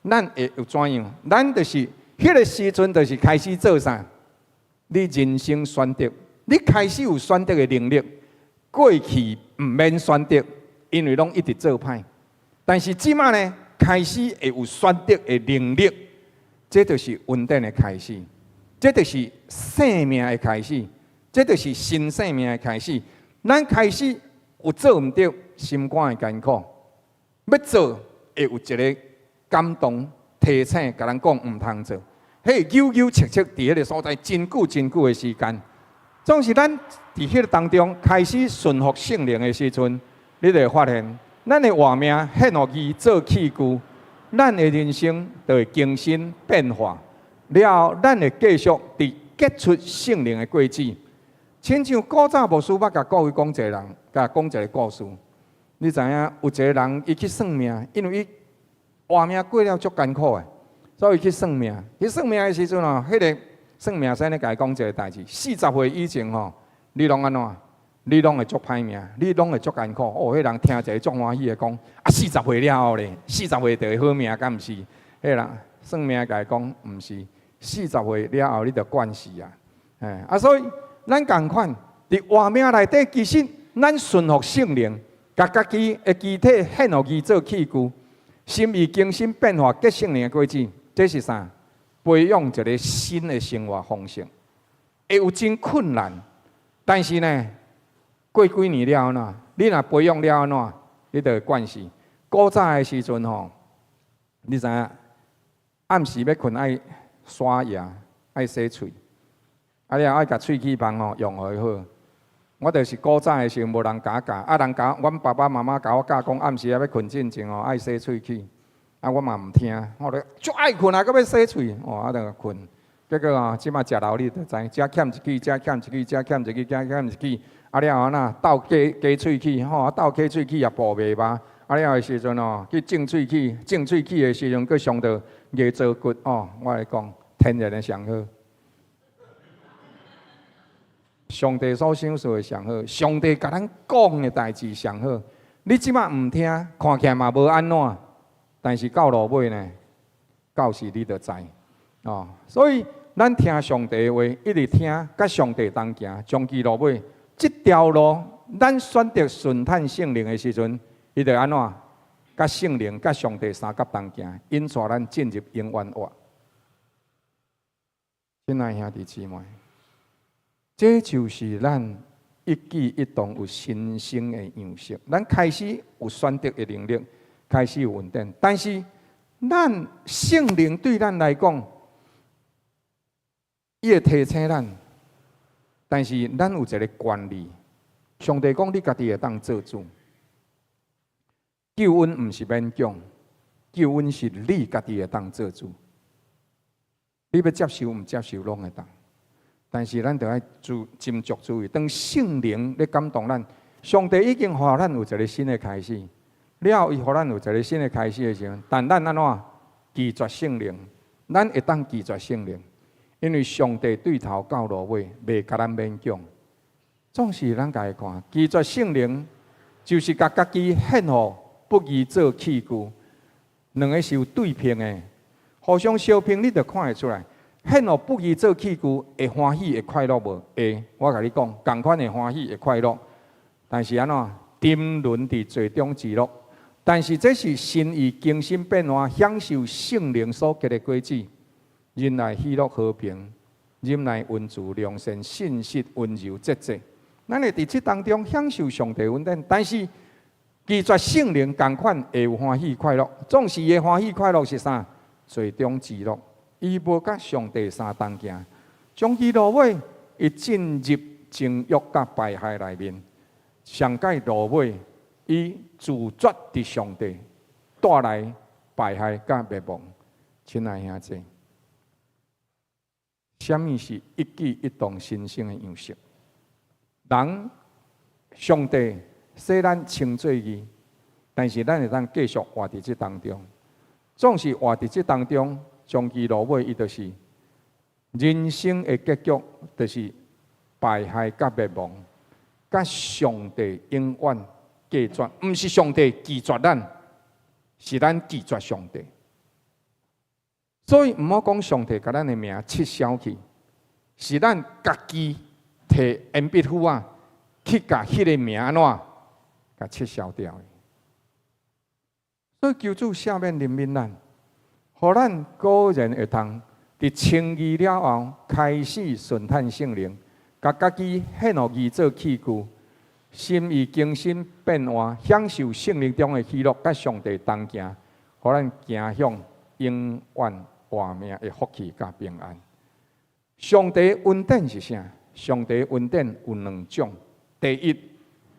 咱會有怎樣？咱就是彼个時陣，就是開始做啥？你人生選擇，你開始有選擇的能力。過去毋免選擇，因為攏一直做歹。但是這馬呢，開始會有選擇的能力，這就是恩典的開始，這就是生命的開始，這就是新生命的開始。咱開始有做毋對，心肝會艱苦；欲做會有一个感動提醒，共咱講毋通做。彼个扭扭曲曲佇彼个所在，真久真久的時間。總是咱佇彼个當中開始順服聖靈的時陣，你就會發現，咱的活命獻予伊做器具，咱的人生就會更新變化。了後，咱會繼續佇結出聖靈的果子。親像古早牧師捌共各位講一個人，共講一個故事。你知影有一個人，伊去算命，因為伊活命過了足艱苦的，所以伊去算命。去算命的時陣哦，彼個算命先生共伊講一个代誌：40歲以前吼，你攏按怎？你攏會足歹命，你攏會足艱苦。哦，彼人聽一个足歡喜的講，啊，四十歲了後咧，四十歲就會好命，敢毋是？彼个人算命共伊講，毋是，四十歲了後你就慣勢啊。哎，啊，所以咱仝款佇活命內底，其實咱順服聖靈，共家己的肢體獻予伊做器具，心意更新變化，結聖靈的果子，這是啥？培養一个新的生活方式，會有真困難，但是呢，過幾年了後呢，你若培養了後呢，你就會慣勢。古早的時陣吼，你知影，暗時欲睏愛刷牙，愛洗喙，啊了愛共喙齒房吼用予好。我就是古早的時陣無人共我教，啊人教阮爸爸媽媽共我教講，暗時仔欲睏進前吼愛洗喙齒，啊我嘛毋聽，我就足愛睏啊，閣欲洗喙，哦啊就睏，結果啊，這馬食流你就知，遮欠一支，遮欠一支，遮欠一支，遮欠一支，啊了後哪鬥加加喙齒，吼啊鬥加喙齒也補袂罷，啊了的時陣哦去種喙齒，種喙齒的時陣閣傷著牙槽骨哦，我來講天然的上好。上帝所賞賜的上好，上帝共咱講的代誌上好。你這馬毋聽，看起來嘛無按怎，但是到落尾呢，到時你就知哦。所以咱聽上帝的話，一直聽，佮上帝同行，終其落尾，這條路咱選擇順趁聖靈的時陣，伊就按怎？佮聖靈、佮上帝相佮同行，引帶咱進入永遠活。親愛兄弟姊妹，這就是咱一舉一動有新生的樣式。咱開始有選擇的能力，開始有恩典，但是咱聖靈對咱來講，伊會提醒咱，但是咱有一个權利。上帝講，你家己會當做主。救恩毋是勉強，救恩是你家己會當做主。你欲接受毋接受攏會當。但是咱著愛注斟酌注意，當聖靈咧感動咱，上帝已經予咱有一个新的開始，了後伊予咱有一个新的開始的時陣，但咱按怎拒絕聖靈？咱會當拒絕聖靈，因為上帝對頭到落尾袂共咱勉強。總是咱共伊看，拒絕聖靈就是共家己獻予不義做器具，兩个是有對比的，互相相評，你就看會出來。獻予不義做器具，會歡喜會快樂無？會，我共你講，仝款會歡喜會快樂。但是按怎沉淪佇罪中之樂？但是這是心意更新變化，享受聖靈所結的果子，忍耐、喜樂、和平，忍耐、溫慈、良善、信實、溫柔、節制。咱會佇這當中享受上帝恩典，但是拒絕聖靈，仝款會有歡喜快樂。總是伊的歡喜快樂是啥？罪中之樂。伊無佮上帝相同行，終其落尾，伊進入情欲佮敗壞內面。上蓋落尾，伊拒絕佇上帝帶來敗壞佮滅亡。親愛兄弟，啥物是一舉一動新生的樣式？人上帝使咱稱做義，但是咱會當繼續活佇這當中，總是活佇這當中。終其落尾，伊就是人生的結局，就是敗壞佮滅亡，佮上帝永遠隔絕。毋是上帝拒絕咱，是咱拒絕上帝。所以毋好講上帝共咱的名撤銷去，是咱家己提鉛筆盒仔去共彼个名按怎共撤銷掉的。所以求主赦免憐憫咱。予咱果然會通佇稱義了後，開始順趁聖靈，共家己獻予伊做器具，心意更新變化，享受聖靈中的喜樂，佮上帝同行，予咱行向永遠活命的福氣佮平安。上帝恩典是啥？上帝恩典有兩種，第一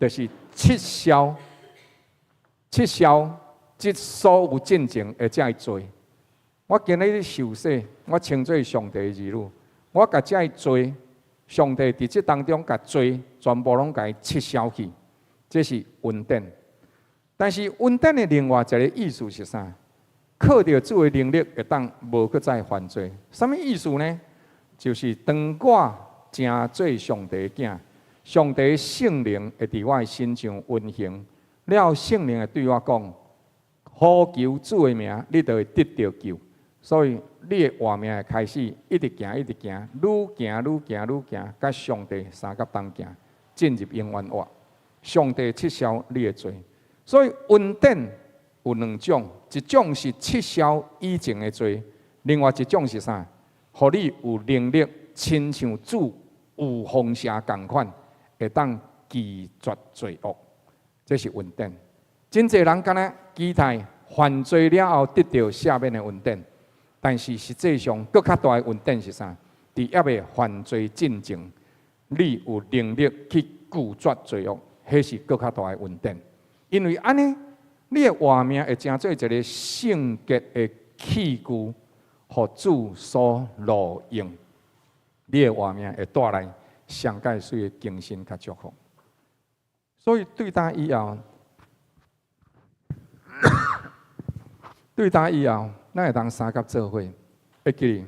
就是撤銷撤銷這所有進前的這个罪。我今日受洗，我稱做上帝的兒女，我共這个罪，上帝佇這當中共罪全部攏共伊撤銷去，這是恩典。但是恩典的另外一个意思是啥？靠著主的能力，會當無閣再犯罪。啥物意思呢？就是當我成做上帝的囝，上帝聖靈會佇我的身上運行，了聖靈會對我講：呼求主的名，你就會得著救。所以你的活命會開始一直行，一直行，愈行愈行愈行，佮上帝相佮同行，進入永遠活。上帝撤銷你的罪，所以恩典有兩種，一種是撤銷以前的罪，另外一種是啥？予你有能力，親像主有風聲仝款，會當拒絕罪惡，這是恩典。真濟人敢若期待犯罪了後得著赦免的恩典，但是實際上閣較大的恩典是啥？佇猶未犯罪進前，你有能力去拒絕罪惡，彼是閣較大的恩典。因為按呢，你的活命會成做一個聖潔的器具，予主所錄用。你的活命會帶來上蓋媠的更新佮祝福。所以對今以後，對今以後，咱會當相佮做伙。會記得，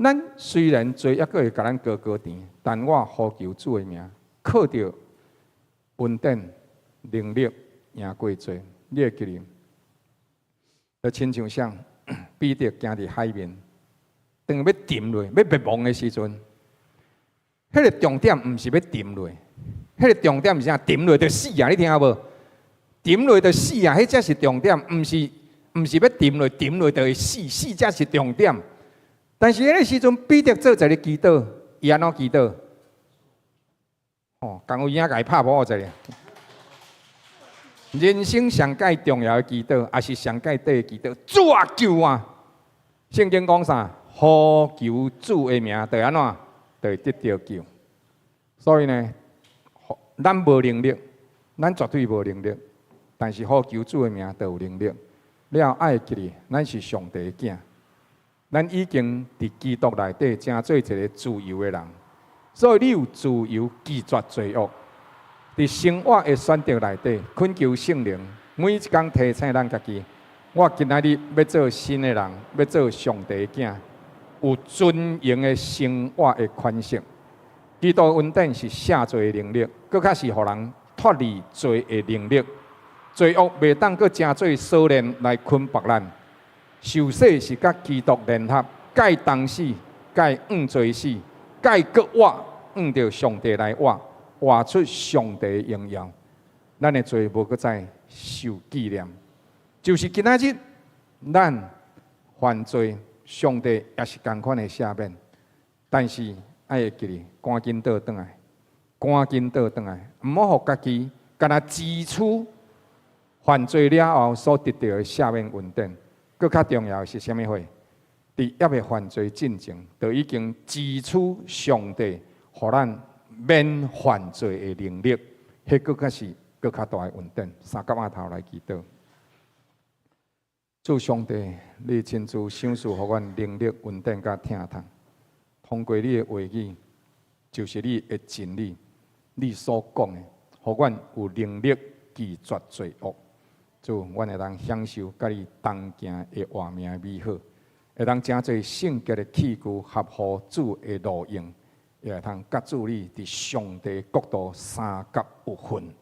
咱雖然罪猶閣會共咱勾勾纏，但我呼求主的名，靠著恩典能力贏過罪。你會記得，就親像啥？彼得行佇海面，當欲沉落，欲滅亡的時陣，彼个重點毋是欲沉落，彼个重點是啥？沉落就死啊！你聽無？沉落就死啊！彼才是重點，毋是欲沉落，沉落就會死，死才是重點。但是彼个時陣，彼得做一个祈禱，伊按怎祈禱？哦，共有影共伊拍破一下。人生上蓋重要的祈禱，也是上蓋短的祈禱。主啊，救我！聖經講啥？呼求主的名，就按怎？就會得著救。所以呢，咱無能力，咱絕對無能力。但是呼求主的名，就有能力。了愛記得，咱是上帝的囝，咱已經佇基督內底成做一个自由的人。所以你有自由拒絕罪惡。佇生活的選擇內底，懇求聖靈，每一工提醒咱家己：我今仔日欲做新的人，欲做上帝的囝，有尊榮的生活的款式。基督恩典是赦罪的能力，閣較是予人脫離罪的能力。罪惡袂當閣成做鎖鏈來捆縛咱。受洗是佮基督聯合，佮伊同死，佮伊向罪死，佮伊閣活，向著上帝來活。活出上帝的榮耀，咱的罪無閣再受紀念。就是今仔日，咱犯罪，上帝也是仝款的赦免。但是愛會記得，趕緊倒轉來，趕緊倒轉來，毋好予家己干焦支取犯罪了後所得著的赦免恩典。閣較重要的是啥物貨？佇猶未犯罪進前，就已經支取上帝予咱免犯罪的能力，彼閣較是閣較大的恩典。三角仔頭來祈禱，主上帝，你親自賞賜予阮能力、恩典佮疼痛。通過你的話語，就是你的真理，你所講的，予阮有能力拒絕罪惡。主，阮會當享受佮你同行的活命美好，會當成做聖潔的器具，合乎主的路用。也會通佮主你佇上帝國度相佮有份。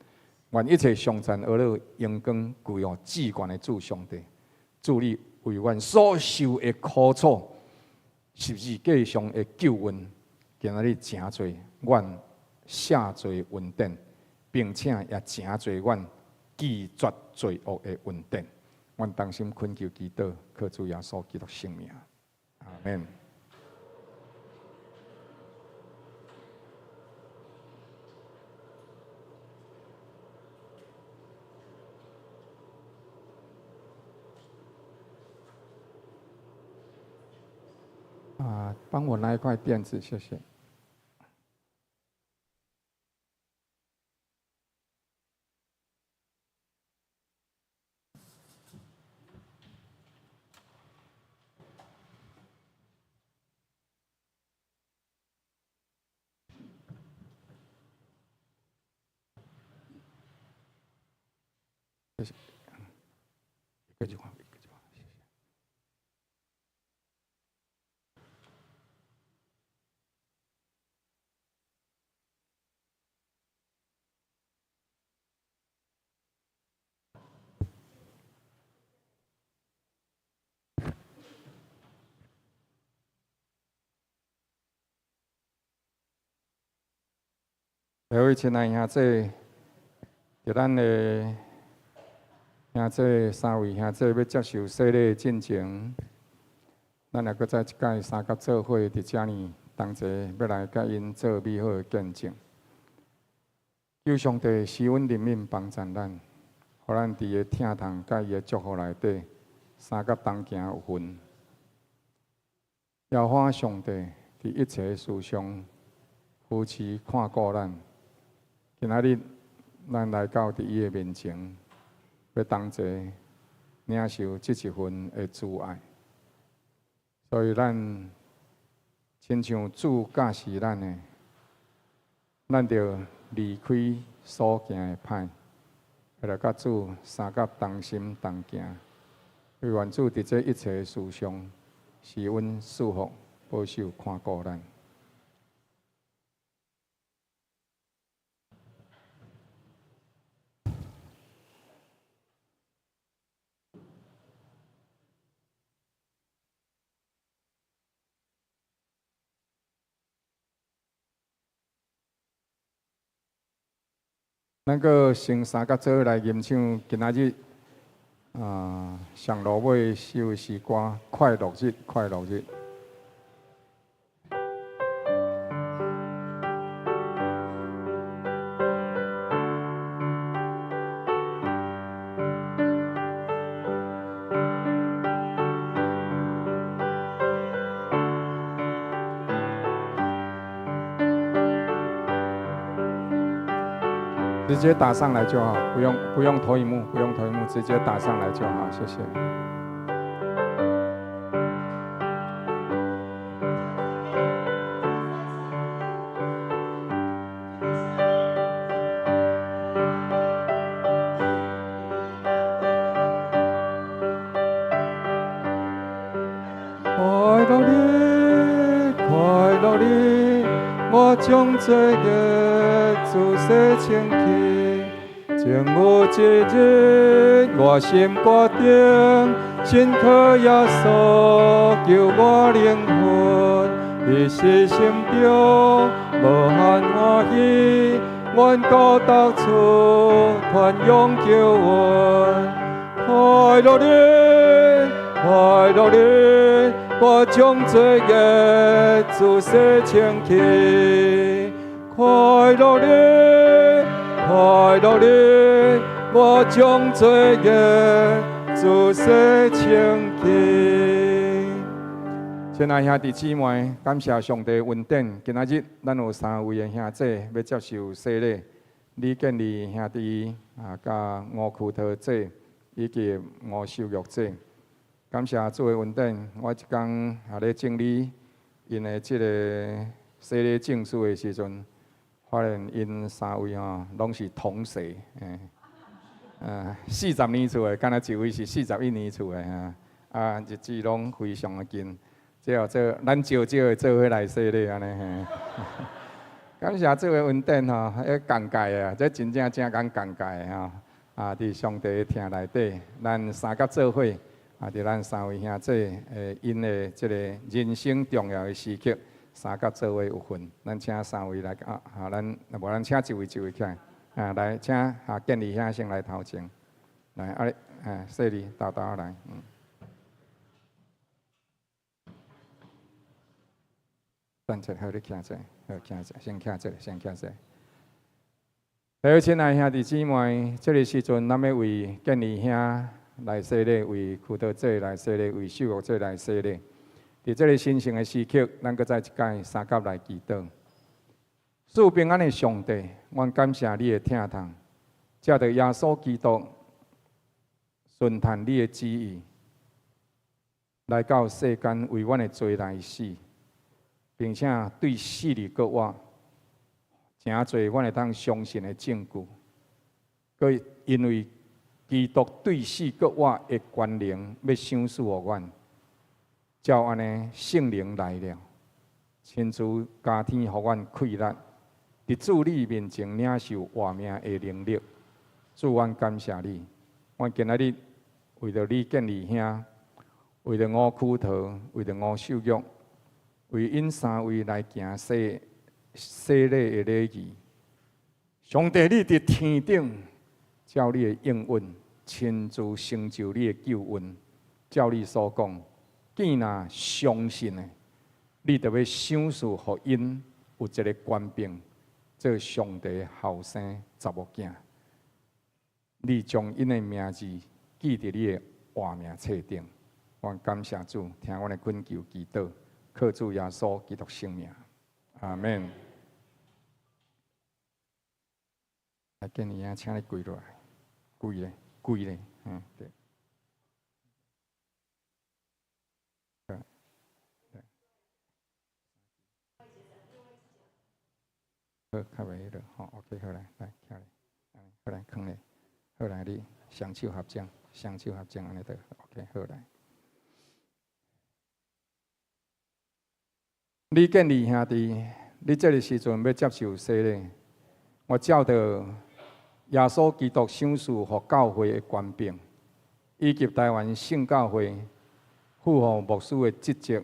願一切頌讚、呵咾、榮光歸予至懸的主上帝。主你為阮所受的苦楚，十字架上的救恩，今仔日成做阮赦罪恩典，並且也成做阮拒絕罪惡的恩典。阮同心懇求祈禱，靠主耶穌基督聖名，阿們。啊，幫我拿一塊墊子，謝謝。谢谢。一句话，一句话，谢谢。各位亲爱兄弟，伫咱的兄弟三位兄弟欲接受洗礼进前，咱也閣再一擺相佮做伙佇遮呢，同齐欲來佮𪜶做美好的見證。求上帝施恩憐憫幫贊咱，予咱佇伊的疼痛佮伊的祝福內底，相佮同行有份。耶和華上帝佇一切事上扶持看顧咱。今仔日，咱來到佇伊的面前，欲同齊領受這一份的慈愛。所以，咱親像主教示咱的，咱著離開所行的歹，來佮主相佮同心同行。願主佇這一切事上，施恩賜福，保守看顧咱。咱閣先三佮做伙來吟唱今仔日啊，上落尾首詩歌《快樂日》，快樂日。直接打上來就好，不用投影幕，不用投影幕，直接打上來就好，謝謝。快樂日，快樂日，我將罪孽自洗清去。前有一日，我心決定，信靠耶穌救我靈魂，彼時心中無限歡喜，願到達處傳揚救恩。快樂日，快樂日，我將罪孽自洗清去。快樂日，快樂日，我將罪孽自洗清去。親愛兄弟姊妹，感謝上帝恩典。今仔日咱有三位的兄弟欲接受洗禮，李建立兄弟啊，佮吳裘濤姐以及吳秀玉姐。感謝主的恩典，我這工也咧整理𪜶的這個洗禮證書的時陣，發現𪜶三位吼攏是同歲，40年厝的，敢若一位是41年厝的哈，啊，日子攏非常的近，這叫做咱少少的做伙來洗禮按呢嘿。感謝主的恩典吼，彼尷尬啊，這真正真共尷尬的吼，啊，佇上帝的疼內底，咱三佮做伙，啊，佇咱三位兄弟的𪜶的這個人生重要的時刻，三佮做伙有份，咱請三位來啊，啊，咱無咱請一位一位起來，啊，來請啊建立兄先來頭前，來啊，啊，細膩豆豆來，嗯。等者好，你徛者，好徛者，先徛者，先徛者。好，親愛兄弟姊妹，這個時陣，咱欲為建立兄來洗禮，為裘濤姐來洗禮，為秀玉姐來洗禮。佇這個神聖的時刻，咱閣再一擺相佮來祈禱。賜平安的上帝，阮感謝你的疼痛，藉著耶穌基督順從你的旨意，來到世間為阮的罪來死，並且對死裡閣活，誠濟阮會當相信的證據。閣因為基督對死閣活的權能，欲賞賜予阮。照按呢，聖靈來了，親自加添予阮氣力，佇主你面前領受活命的能力。主，阮感謝你。阮今仔日為著李建義兄，為著吳區桃，為著吳秀玉，為𪜶三位來行洗洗禮的禮儀。上帝，你佇天頂，照你的應允，親自成就你的救恩。照你所講，見若相信的，你就欲賞賜予𪜶有一个權柄，做上帝後生查某囝。你將𪜶的名字記佇你的活命冊頂。阮感謝主，聽阮的懇求祈禱，靠主耶穌基督聖名，阿門。來，建議啊，請你跪落來，跪咧，跪咧，嗯，對。對，對。好，較袂彼落，吼，OK，好來，來，徛咧，好來，囥咧，好來，你雙手合掌，雙手合掌，按呢就 OK，好來。李建義兄弟，你這个時陣欲接受洗禮，我照著耶穌基督賞賜予教會的權柄，以及台灣聖教會賦予牧師的職責。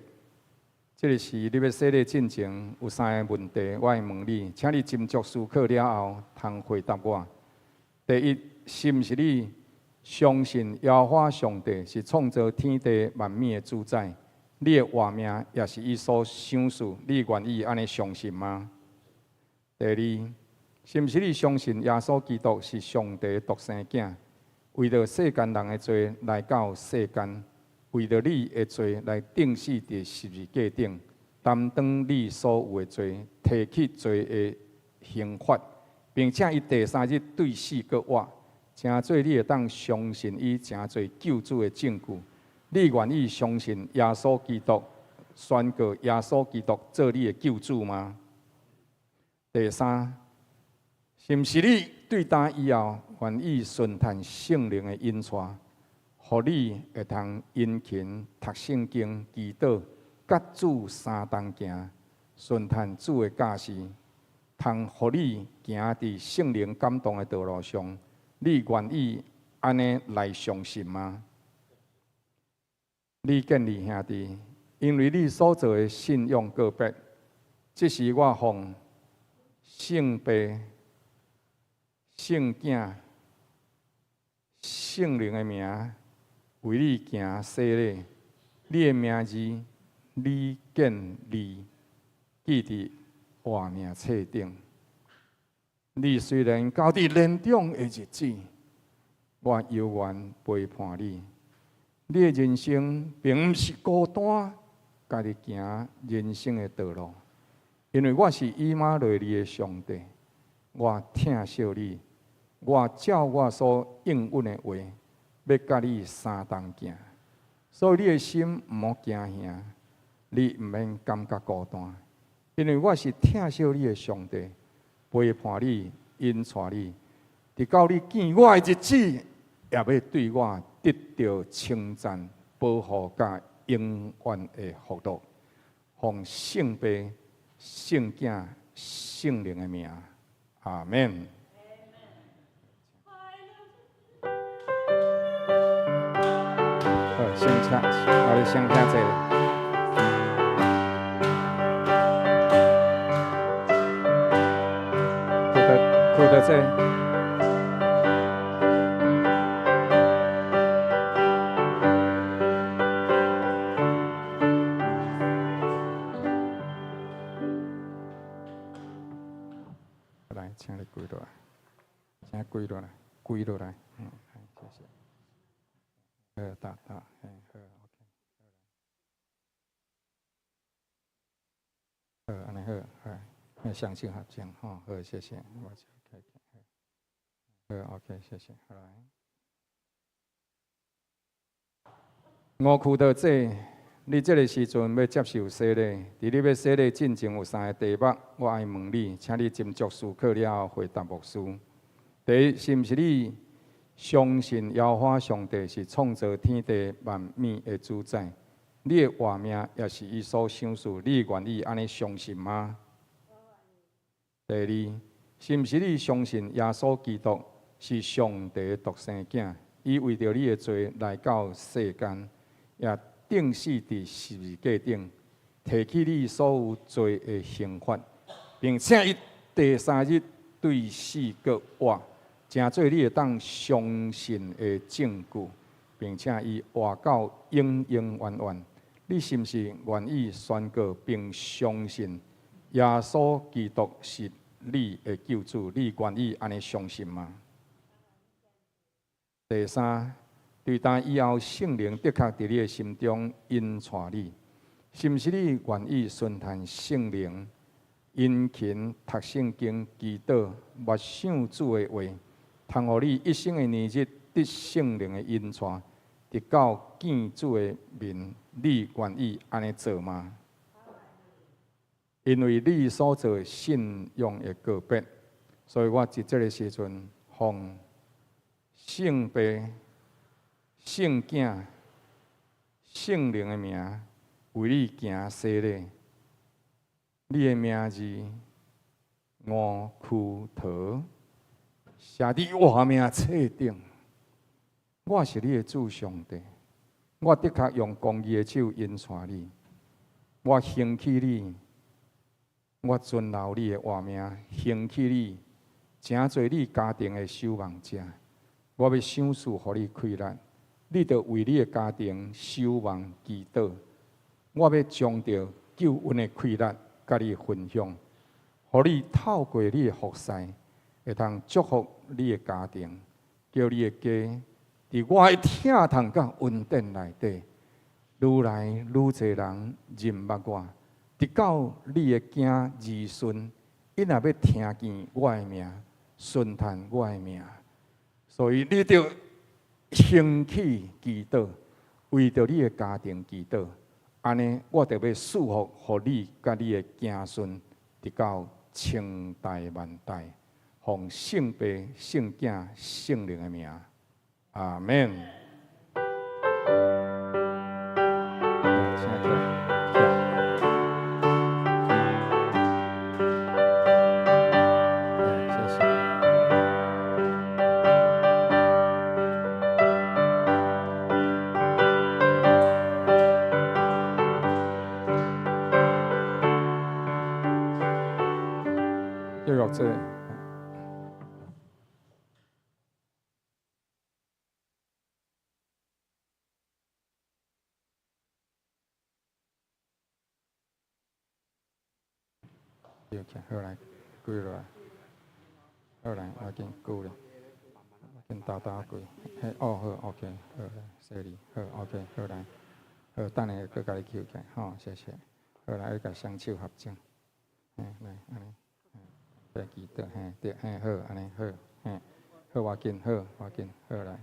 這个時你欲洗禮進前，有三个問題，我會問你，請你斟酌思考了後，通回答我。第一，是毋是你相信耶和華上帝是創造天地萬物的主宰？你的活命也是伊所賞賜，你願意按呢相信嗎？第二，是毋是你相信耶穌基督是上帝獨生囝，為著世間人的罪來到世間，為著你的罪來釘死佇十字架頂，擔當你所有的罪，提去罪的刑罰，並且伊第三日對死閣活，成做你會當相信伊成做救主的證據。你願意相信耶穌基督，宣告耶穌基督做你的救主嗎？第三，是毋是你對今以後願意順從聖靈的引帶，予你會通殷勤讀聖經、祈禱，佮主相同行，順從主的教示，通予你行佇聖靈感動的道路上，你願意按呢來相信嗎？李建義兄弟，因為你所做的信仰告白，這是我奉聖父、聖囝、聖靈的名，為你行洗禮。你的名字李建義，記佇活命冊頂。你雖然到佇年長的日子，我猶原陪伴你。你的人生並毋是孤單，家己行人生的道路，因為我是以馬內利的上帝，我疼惜你，我照我所應允的話，欲佮你相同行，所以你的心毋好驚嚇，你毋免感覺孤單，因為我是疼惜你的上帝，陪伴你，引帶你，直到你見我的日子，也欲對我得著稱讚、保護佮永遠的福樂，奉聖父、聖囝、聖靈的名，阿們。好，先請，我哋先聽這個。看到這個。來，請你跪落來，請跪落來，跪落來，嗯，謝謝。好，打打，好，OK。好，按呢好，好，雙手合掌，吼，好，謝謝。我就好，OK，謝謝。好來。吳區道這，你這个時陣欲接受洗禮，佇你欲洗禮進前有三个題目，我愛問你，請你斟酌思考了後回答牧師。第一，是毋是你相相信耶和華上帝是創造天地萬物的主宰，你的活命也是伊所賞賜，你願意按呢相信嗎？第二，是毋是你相信耶穌基督是上帝的獨生囝？伊為著你的罪來到世間，也釘死佇十字架頂，提起你所有罪的刑罰，並且伊第三日對死閣活，成做你會當相信的證據，並且伊活到永永遠遠。你是毋是願意宣告並相信耶穌基督是你的救主？你願意按呢相信嗎？第三，對今以後聖靈的確佇你的心中引帶你，是毋是你願意順從聖靈，殷勤讀聖經、祈禱、默想主的話，通予你一生的年日得聖靈的引帶，直到見主的面，你願意按呢做嗎？因為你所做信仰的告別，所以我佇這个時陣奉聖父、聖囝、聖靈的名，為你行洗禮。你的名字吳區桃，寫佇活命冊頂。我是你的主上帝，我的確用公義的手引帶你，我興起你，我存留你的活命，興起你，成做你家庭的守望者。我欲賞賜予你氣力，你著為你的家庭守望祈禱。我欲將著救恩的氣力佮你分享，予你透過你的服侍，會通祝福你的家庭，叫你的家佇我的疼痛佮恩典內底，愈來愈濟人認捌我，直到你的囝兒孫，𪜶若欲聽見我的名，順從我的名。所以你著興起祈禱，為著你的家庭祈禱，按呢，我著欲賜福予你佮你的子孫，直到千代萬代，奉聖父、聖囝、聖靈的名，阿門。請起來。謝謝。繼續做。好來，跪落來，好來，我緊跪咧，緊打打跪。嘿，哦好，OK，好來，洗禮，好，OK，好來，好，等下閣共你抾起來，好，謝謝。好來，愛共雙手合掌，嘿，來，按呢，來祈禱，嘿，對，嘿，好，按呢，好，嘿，好，我緊，好，我緊，好來，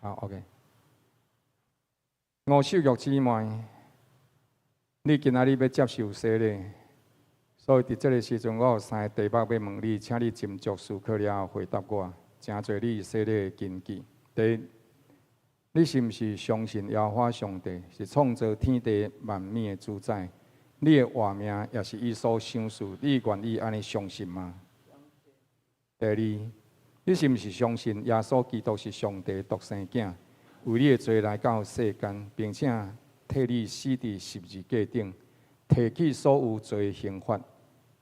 好，OK。吳秀玉姊妹，你今仔日欲接受洗禮，所以佇這个時陣，我有三个題目欲問你，請你斟酌思考了後回答我，成做你洗禮的根據。第一，你是毋是相信耶和華上帝是創造天地萬物的主宰？你的活命也是伊所賞賜，你願意按呢相信嗎？第二，你是毋是相信耶穌基督是上帝獨生囝，為你的罪來到世間，並且替你死佇十字架頂，提起所有罪刑罰，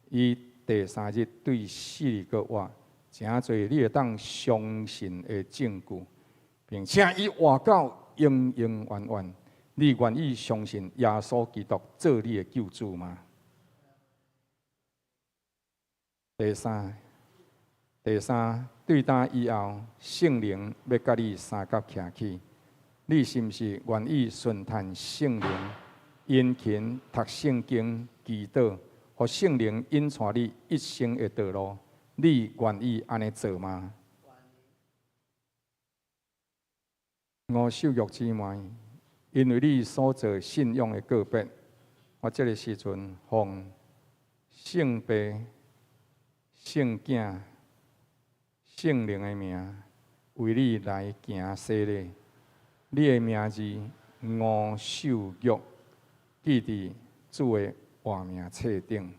伊第三日對死裡閣活，成做你會當相信的證據，並且伊活到永永遠遠。你願意相信耶穌基督做你的救主嗎？第三，第三，對今以後，聖靈欲佮你相佮徛起，你是毋是願意順從聖靈，殷勤讀聖經、祈禱，予聖靈引帶你一生的道路？你願意按呢做嗎？吳秀玉姊妹，因為你所做信仰的告別，我這个時陣奉聖父、聖囝、聖靈的名，為你來行洗禮。你的名字吳秀玉，記佇主的活名冊頂。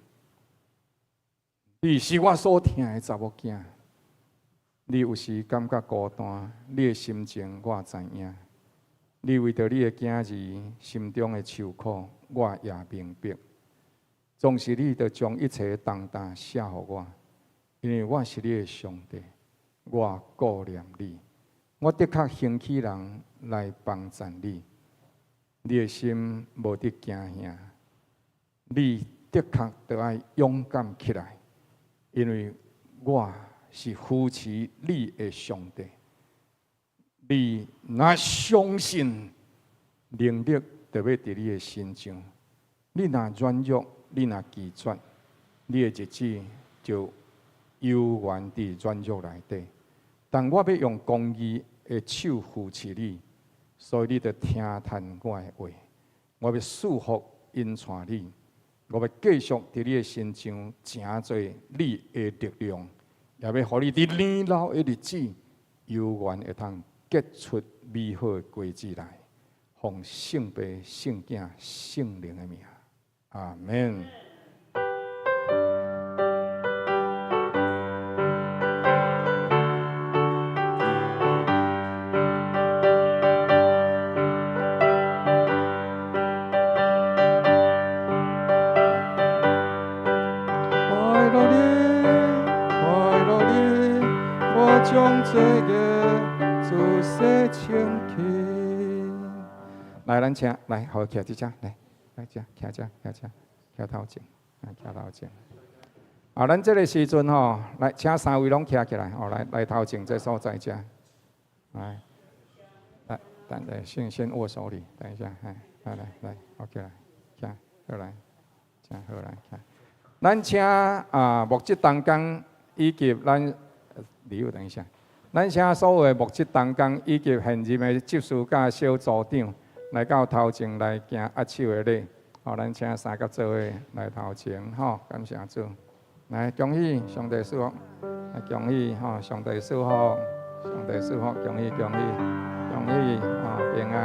你是我所疼的查某囝，你有時感覺孤單，你的心情我知影。你為著你的囝兒心中的愁苦，我也明白。總是你著將一切重擔卸予我，因為我是你的上帝，我顧念你，我的確興起人來幫贊你。你的心無得驚嚇，你的確著愛勇敢起來，因為我是扶持你的上帝。你若相信，能力就欲佇你的身上。你若軟弱，你若拒絕，你的日子就猶原佇軟弱內底。但我欲用公義的手扶持你，所以你著聽趁我的話。我欲賜福引帶你，我欲繼續佇你的身上成做你的力量，也欲予你佇年老的日子，猶原會通結出美好的果子來。奉聖父、聖囝、聖靈的名，阿們。快樂日，快樂日，我將這個主洗清去。來，咱請來，好，徛佇遮，來，來遮，徛遮，徛遮，徛頭前，來徛頭前。啊，咱這个時陣吼，來，請三位攏徛起來，吼，來來頭前這所在遮，來，來，等下先先握手禮，等一下，來來來，OK 來，徛，好來，請好來，徛。咱請啊牧職同工以及咱，禮物等一下，咱請所有的牧職同工以及現任的執事佮小組長來到頭前來行握手的禮。好，咱請三甲做伙來頭前，吼，感謝主。來，恭喜上帝賜福，來恭喜吼，上帝賜福，上帝賜福，恭喜恭喜恭喜，吼，平安。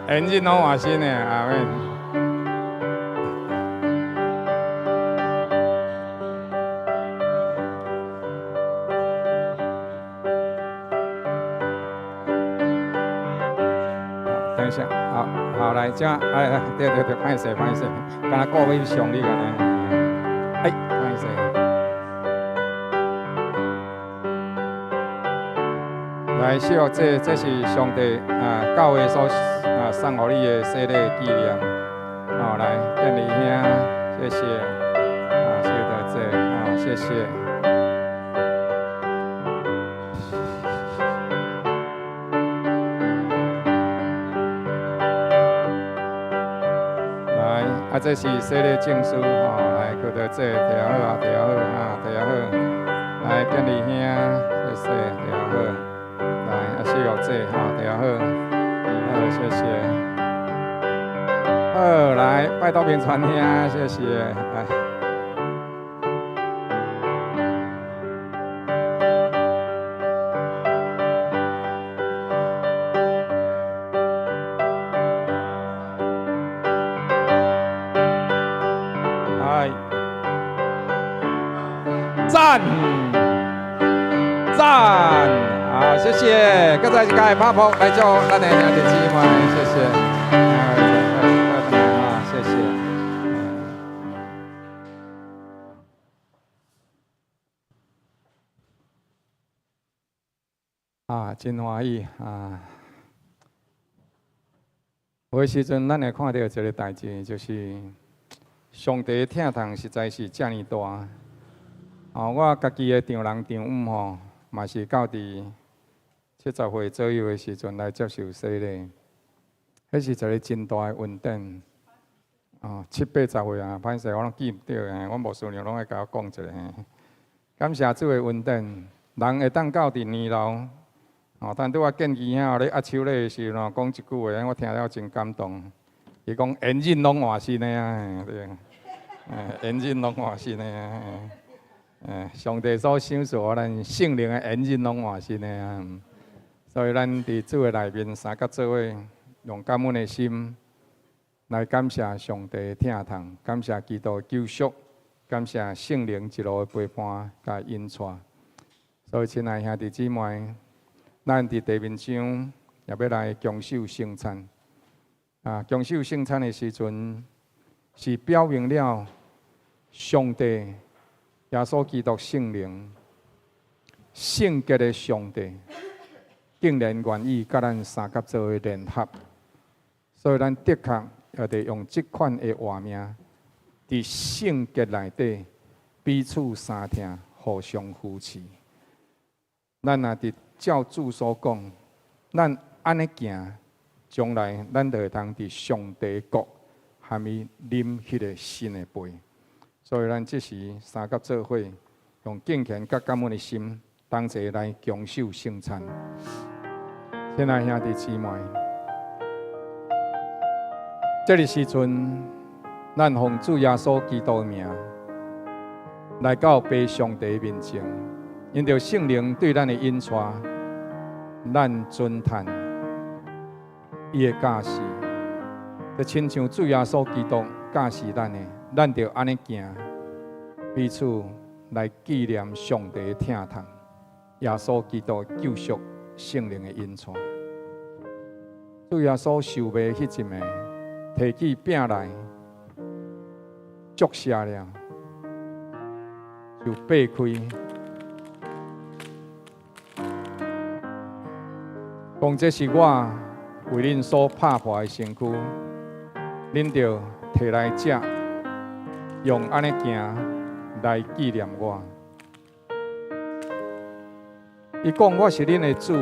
現日攏換新的，阿們。等一下，好，好來，這，哎哎，對對對，歹勢歹勢，敢若顧欲上你按呢，哎，歹勢。來，小這這是上帝啊，教會所啊送予你的洗禮紀念。好，來，建立兄，謝謝。啊，謝謝這，啊，謝謝。來，啊，這是洗禮證書，吼，來，閣著這，摕好啊，摕好啊，摕好。來，建立兄，謝謝，摕好。來，啊，謝玉姐，吼，摕好，好，謝謝。好，來，拜託明傳兄，謝謝，來。哎，讚，讚。好，謝謝，閣再一擺拍噗來祝咱的兄弟姊妹，謝謝。啊，謝謝。啊，真歡喜啊！有有的時陣，咱會看著一个代誌，就是上帝的疼痛實在是遮爾大。哦，我家己的丈人丈母吼，嘛是到佇70歲左右的時陣來接受洗禮，彼是一个真大的恩典。哦，七八十歲啊，歹勢我攏記毋著，阮牧師娘攏愛共我講一下。感謝主的恩典，人會當到佇年老。哦，但拄仔見伊兄咧握手禮的時陣，講一句話，我聽了真感動。伊講眼鏡攏換新的啊，對，眼鏡攏換新的啊，上帝所賞賜予咱聖靈的眼鏡攏換新的啊。所以咱佇主的內面三佮做伙，用感恩的心來感謝上帝的疼痛，感謝基督的救贖，感謝聖靈一路的陪伴佮引帶。所以，親愛兄弟姊妹，咱佇地面上也欲來享受聖餐。啊，享受聖餐的時陣，是表明了上帝、耶穌基督聖靈、聖潔的上帝，竟然願意佮咱相佮做伙聯合。所以，咱的確也得用這款的活命，佇聖潔內底彼此相疼，互相扶持。咱若佇照主所講，咱按呢行，將來咱就會通佇上帝國含伊啉彼个新的杯。所以，咱這時相佮做伙，用敬虔佮感恩的心，同齊來享受聖餐。親愛兄弟姊妹，這个時陣，咱奉主耶穌基督的名，來到父上帝面前，因著聖靈對咱的引帶，咱尊嘆伊的教示，就親像主耶穌基督教示咱的，咱著按呢行，彼此來紀念上帝的疼痛，耶穌基督救贖聖靈的引帶。主耶穌受賣彼一暝，提起餅來，祝謝了，就擘開，講這是我為恁所拍破的身軀，恁著提來食，用按呢行來紀念我。伊講我是恁的主，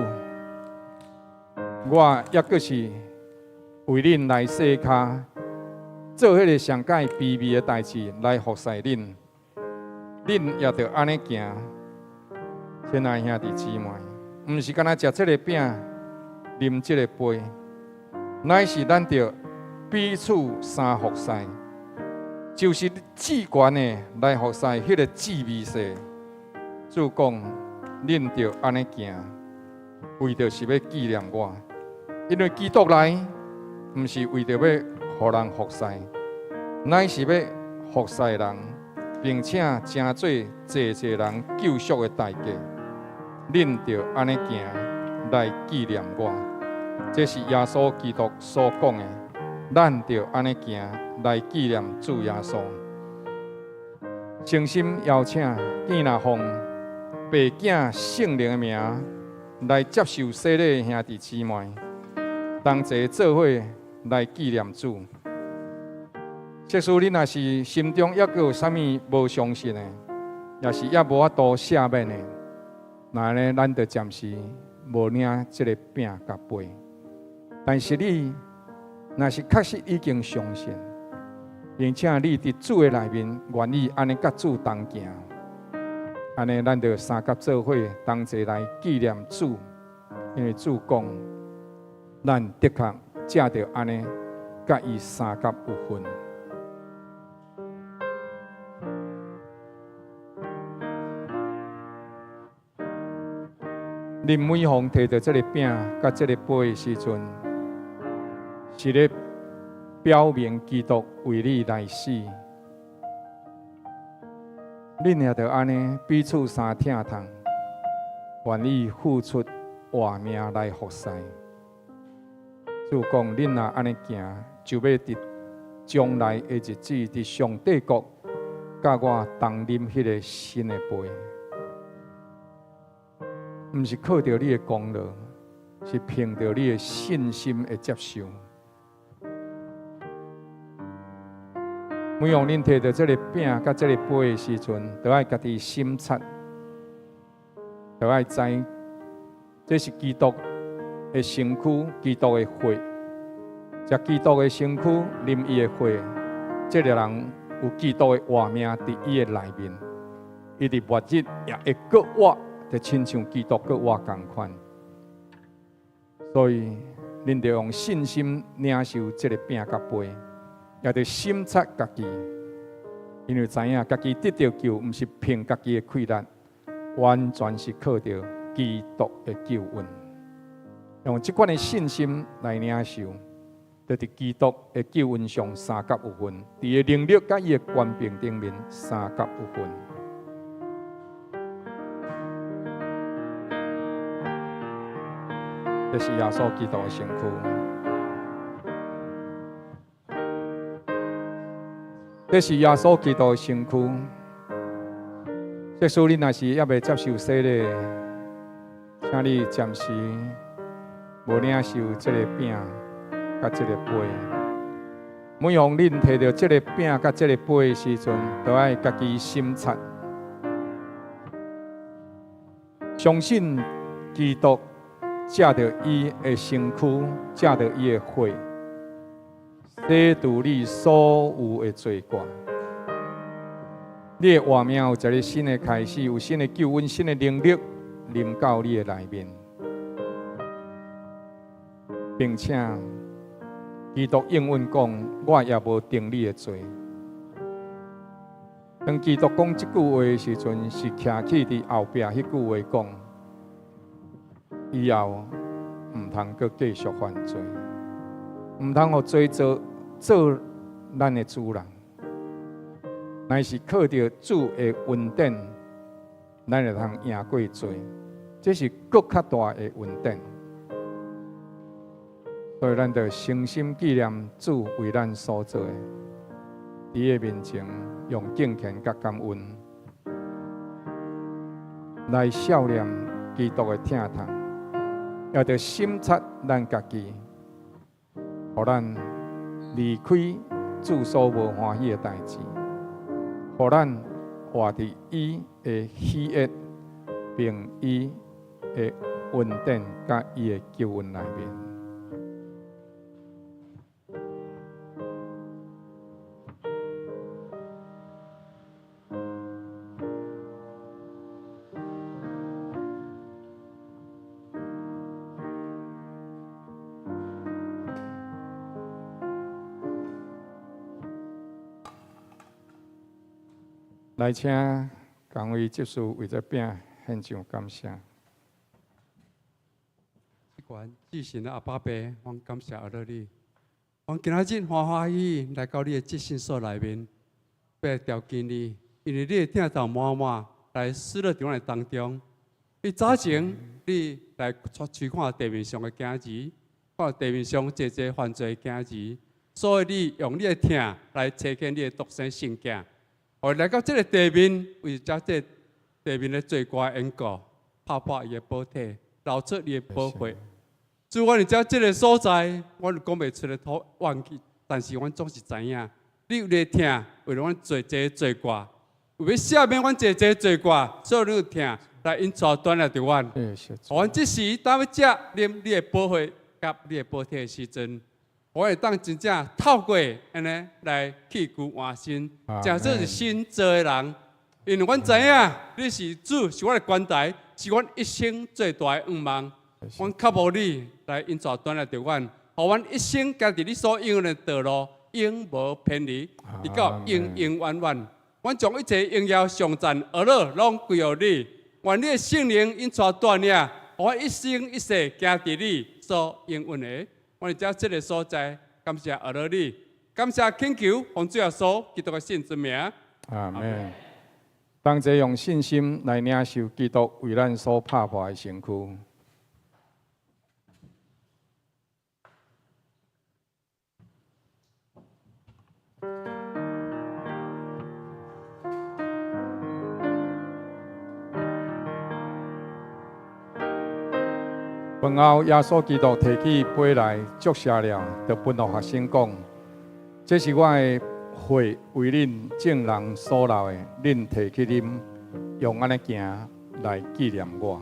我猶閣是為恁來洗跤，做彼个上蓋卑微的代誌來服侍恁，恁也著按呢行。親愛兄弟姊妹，毋是干焦食這个餅，啉這个杯，乃是咱著彼此相服侍，就是至懸的來服侍彼个至微細。主講，恁著按呢行，為著是欲紀念我，因為基督來，毋是為著欲予人服侍，乃是欲服侍人，並且成做濟濟人救贖的代價。恁著按呢行來紀念我，這是耶穌基督所講的。咱著按呢行來紀念主耶穌。誠心邀請，見若奉父子聖靈的名來接受洗禮的兄弟姊妹，同齊做伙來紀念主。即使恁若是心中猶閣有啥物無相信的，抑是猶無法度赦免的，那按呢，咱就暫時無領這个餅佮杯。但是你若是確實已經相信，並且你佇主的內面願意按呢佮主同行，按呢，咱就相佮做伙同齊來紀念主，因為主講，咱的確藉著按呢佮伊相佮有份。恁每逢提著這个餅佮這个杯的時陣，是咧表明基督為你來死。恁也著按呢彼此相疼痛，願意付出活命來服侍。主講，恁若按呢行，就欲佇將來的日子，佇上帝國，佮我同啉彼个新的杯。毋是靠著你的功勞，是憑著你的信心的接受。每當恁提著這个餅佮這个杯的時陣，都愛家己省察，都愛知，這是基督的身軀，基督的血。食基督的身軀，啉伊的血，這个人有基督的活命佇伊的內面，伊佇末日也會閣活，就親像基督閣活仝款。所以，恁著用信心領受這个餅佮杯，也著省察家己，因為知影家己得著救，毋是憑家己的氣力，完全是靠著基督的救恩。用這款的信心來領受，就佇基督的救恩上相佮有份，佇伊的能力佮伊的權柄頂面相佮有份。這是耶穌基督的身軀，這是耶穌基督的身軀。即使你若是猶未接受洗禮，請你暫時無領受這個餅佮這個杯。每當恁提著這個餅佮這個杯的時陣，都愛家己省察，相信基督藉著伊的身軀，藉著伊的血，洗除你所有的罪過。你的活命有一个新的開始，有新的救恩、新的能力臨到你的內面，並且基督應允講：我也無定你的罪。當基督講這句話的時陣，是徛起佇後壁彼句話講，以後毋通閣繼續犯罪，毋通予罪做做咱的主人，乃是靠著主的恩典，咱會通贏過罪，這是閣較大的恩典。所以咱著誠心紀念主為咱所做的，佇伊面前用敬虔佮感恩來數念基督的疼痛，也著省察咱家己，予咱離開主所無歡喜的代誌，予咱活佇伊的喜悅，並伊的恩典佮伊的救恩內面。來請共位執事為這餅獻上感謝。至懸至聖的阿爸父，阮感謝阿樂你。阮今仔日歡歡喜喜來到你的至聖所內面，欲來朝見你，因為你的疼痛滿滿來施落佇阮的當中。你早前你來垂看地面上的囝兒，看地面上濟濟犯罪的囝兒，所以你用你的疼來差遣你的獨生聖子。予伊來到這个地面，為著這地面的罪過緣故，拍破伊的寶體，流出伊的寶血。主，阮佇遮這个所在，阮講袂出的土怨氣，但是阮總是知影，你有你的疼，為著阮濟濟罪過，為欲赦免阮濟濟罪過，所以你有疼來引帶轉來著阮。予阮這時當欲食啉你的寶血佮你的寶體的時陣，我會當真正透過按呢來去舊換新，成做是新造的人。因為阮知影你是主，是阮的關台，是阮一生最大的願望。阮渴慕你來引導轉來著阮，予阮一生行佇你所應允的道路，永無偏離，直到永永遠遠。阮將一切榮耀、頌讚、呵咾攏歸予你。願你的聖靈引導帶領，予阮一生一世行佇你所應允的。阮佇遮這个所在，感謝阿咾你，感謝懇求，奉主耶穌基督的聖之名。阿們。當齊用信心來領受基督為咱所拍破的身軀。飯後，耶穌基督提起杯來，祝謝了，就分予學生講：這是我的血為恁眾人所流的，恁提去啉，用按呢行來紀念我。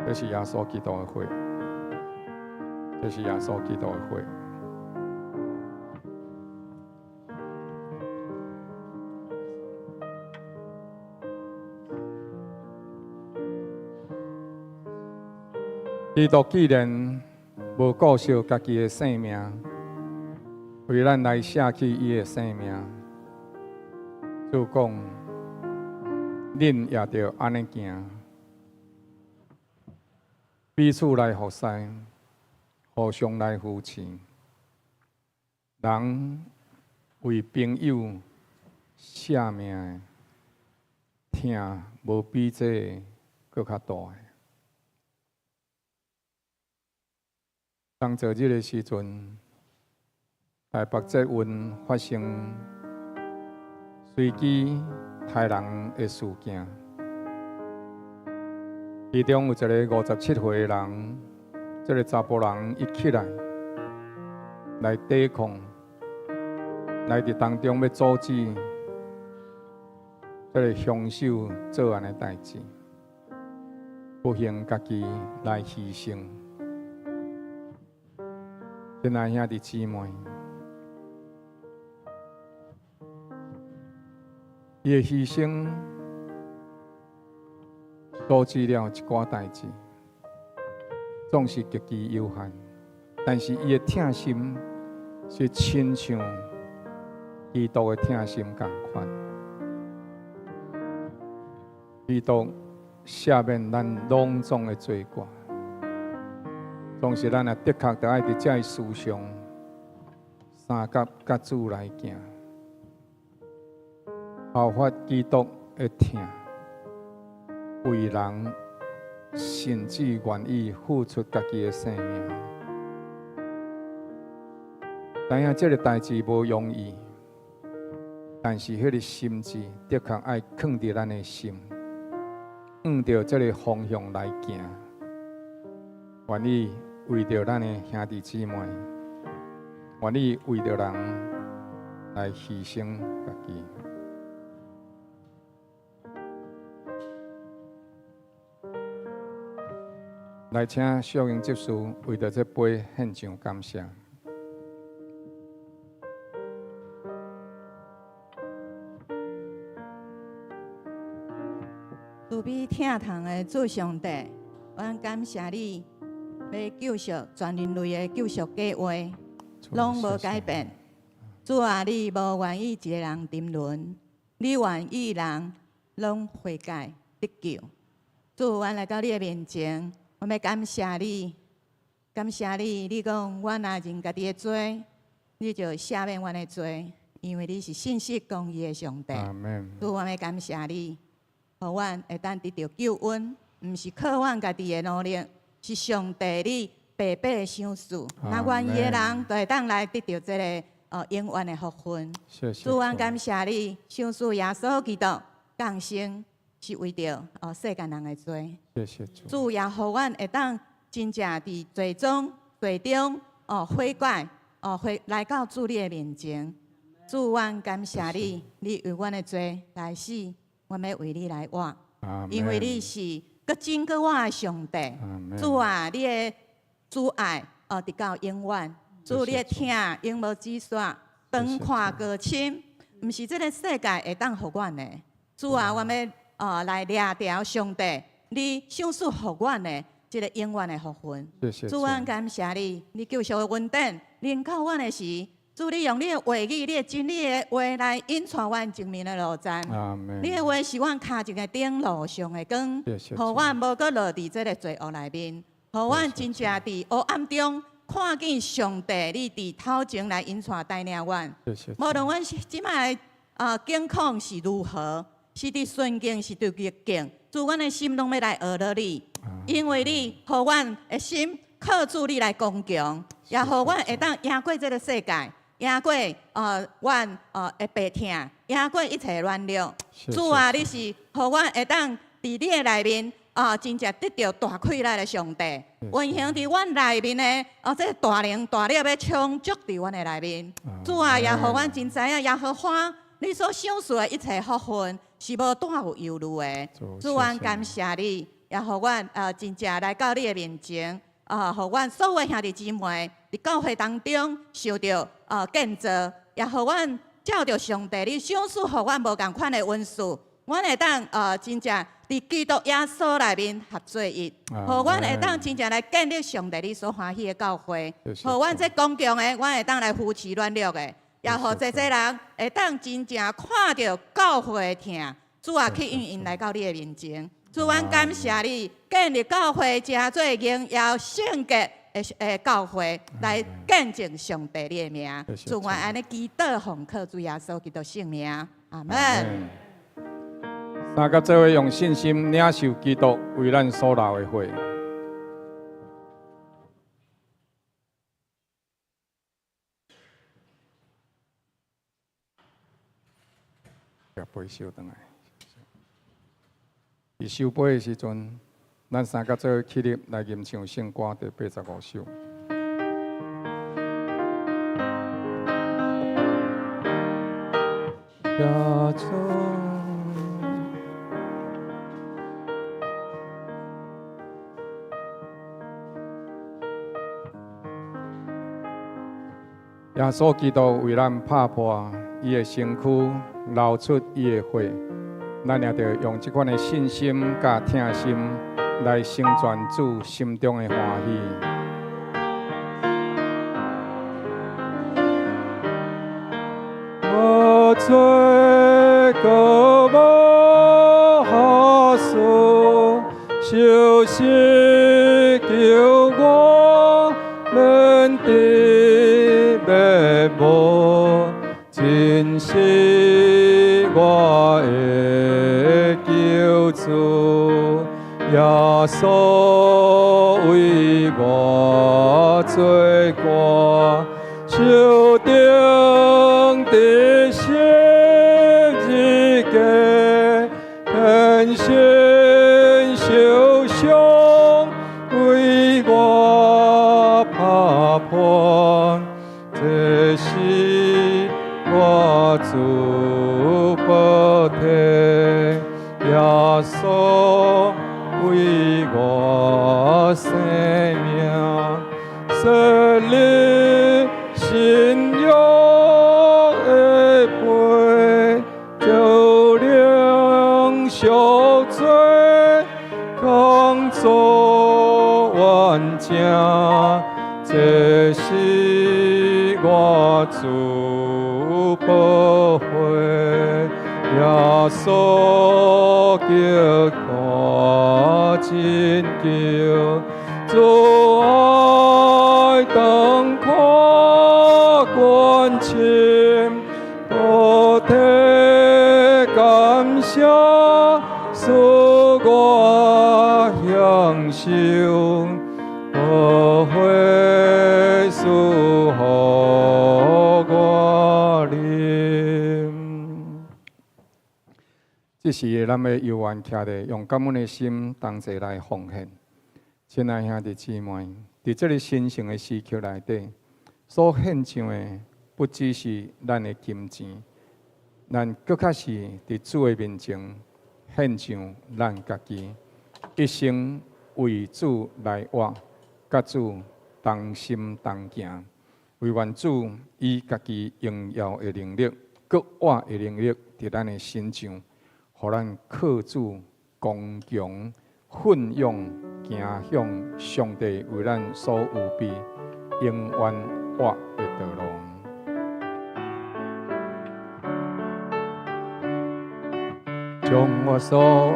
這是耶穌基督的血，這是耶穌基督的血。基督既然無顧惜家己的性命，為咱來捨去伊的性命，主講，恁也著按呢行，彼此來服侍，互相來扶持。人為朋友捨命的疼，無比這個閣較大的。當昨日的時陣，台北捷運發生隨機刣人的事件，其中有一個57歲的人，這個查埔人伊起來來抵抗，來佇當中欲阻止這個兇手做按呢代誌，不幸家己來犧牲。親愛兄弟姊妹，伊的犧牲阻止了一寡代誌，總是極其有限，但是伊的疼心是親像基督的疼心仝款。基督赦免咱攏總的罪過。總是咱也的確著愛佇這个思想相佮佮主來行，效法基督的疼，為人甚至願意付出家己的性命。知影這个代誌無容易，但是彼个心志的確愛囥佇咱的心，向著這个方向來行，願意為著咱的兄弟姊妹，願意為著人來犧牲家己。來請小英執事為著這杯獻上感謝。慈悲疼痛的主上帝，阮感謝你。欲救贖全人類的救贖計劃，攏無改變。主啊，你無願意一个人沉淪，你願意人攏悔改得救。主，阮來到你的面前，阮欲感謝你，感謝你。你講，阮若認家己的罪，你就赦免阮的罪，因為你是信實公義的上帝。主，阮欲感謝你，予阮會當得著救恩，毋是靠阮家己的努力。是上帝你白白的賞賜，若願意的人就會當來得著這个永遠的福分。主，阮感謝你，賞賜耶穌基督降生是為著世間人的罪。主也予阮會當真正佇罪中、罪中悔改回來到主你的面前。主，阮感謝你，你為阮的罪來死，阮欲為你來活，因為你是閣真閣活的上帝。主啊，你的慈愛直到永遠。主，你的疼永無止煞，長闊高深，毋是這个世界會當予阮的。主啊，阮欲來掠著上帝，你賞賜予阮的這个永遠的福分。主，阮感謝你，你救贖的恩典臨到阮的時，主，你用你的話語、你的真理的話來引帶阮前面的路程。你的話是阮跤前的燈，路上的光，予阮無閣落佇這个罪惡內面，予阮真正佇黑暗中看見上帝，你佇頭前來引帶帶領阮。無論阮這擺的境況是如何，是佇順境，是佇逆境，主，阮的心攏欲來學著你，因為你予阮的心靠主你來剛強，也予阮會當贏過這个世界。贏過阮的病痛，贏過一切軟弱。主啊，你是予阮會當佇你的內面，啊，真正得著大氣力的上帝，運行佇阮內面的哦，這個大能大力欲充足佇阮的內面。主啊，也予阮真知影耶和華你所賞賜的一切福分是無帶有憂慮的。主，阮感謝你，也予阮真正來到你的面前，啊，予阮所有兄弟姊妹佇教會當中受著建造，也予阮照著上帝你賞賜予阮無仝款的恩賜，阮會當真正佇基督耶穌內面合做一，予阮會當真正來建立上帝你所歡喜的教會，予阮這剛強的，阮會當來扶持軟弱的，也予濟濟人會當真正看著教會的疼，主啊，吸引𪜶來到你的面前。主，阮感謝你建立教會，成做榮耀聖潔的教會，來見證上帝你的名。主，阮按呢祈禱奉靠主耶穌基督聖名，阿門。三佮做伙用信心領受基督為咱所流的血。杯收轉來。佇收杯的時陣，咱三佮做伙起立來吟唱聖歌第85首。耶穌。耶穌基督為咱拍破伊的身軀，流出伊的血，咱也著用這款的信心佮疼心來成全主心中的歡喜。我罪過無可恕，受死救我免得滅亡，真是我的救主，耶穌為我做官，受釘佇十字架，天身受傷，為我拍破，這是我主寶體，耶穌為我生命，設立新約的杯，就領受罪，工作完成，這是我主寶血，耶穌叫看拯救，主愛當看關心，寶體感謝賜我享受，寶血賜予我啉。這時咱欲猶原徛咧，用感恩的心同齊來奉獻。親愛兄弟姊妹，佇這个神聖的時刻內底，所獻上的不只是咱的金錢，咱閣較是佇主的面前獻上咱家己，一生為主來活，佮主同心同行，惟願主以家己榮耀的能力、閣活的能力，佇咱的身上，予咱靠主剛強、奮勇，行向上帝為咱所預備永遠活的道路。將我所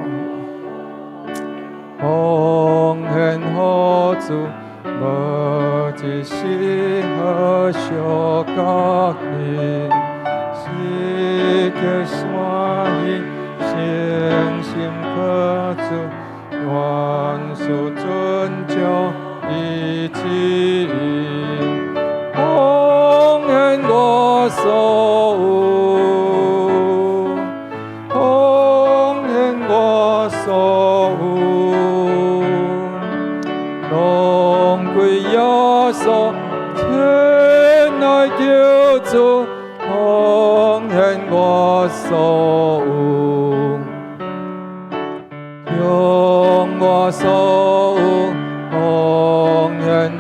奉獻予主，無一絲好相甲去，時刻歡喜，誠心靠主，萬事遵照伊旨意，奉獻我所有，奉獻我所有。穌，親愛救主，奉獻我所有，將我所有奉獻予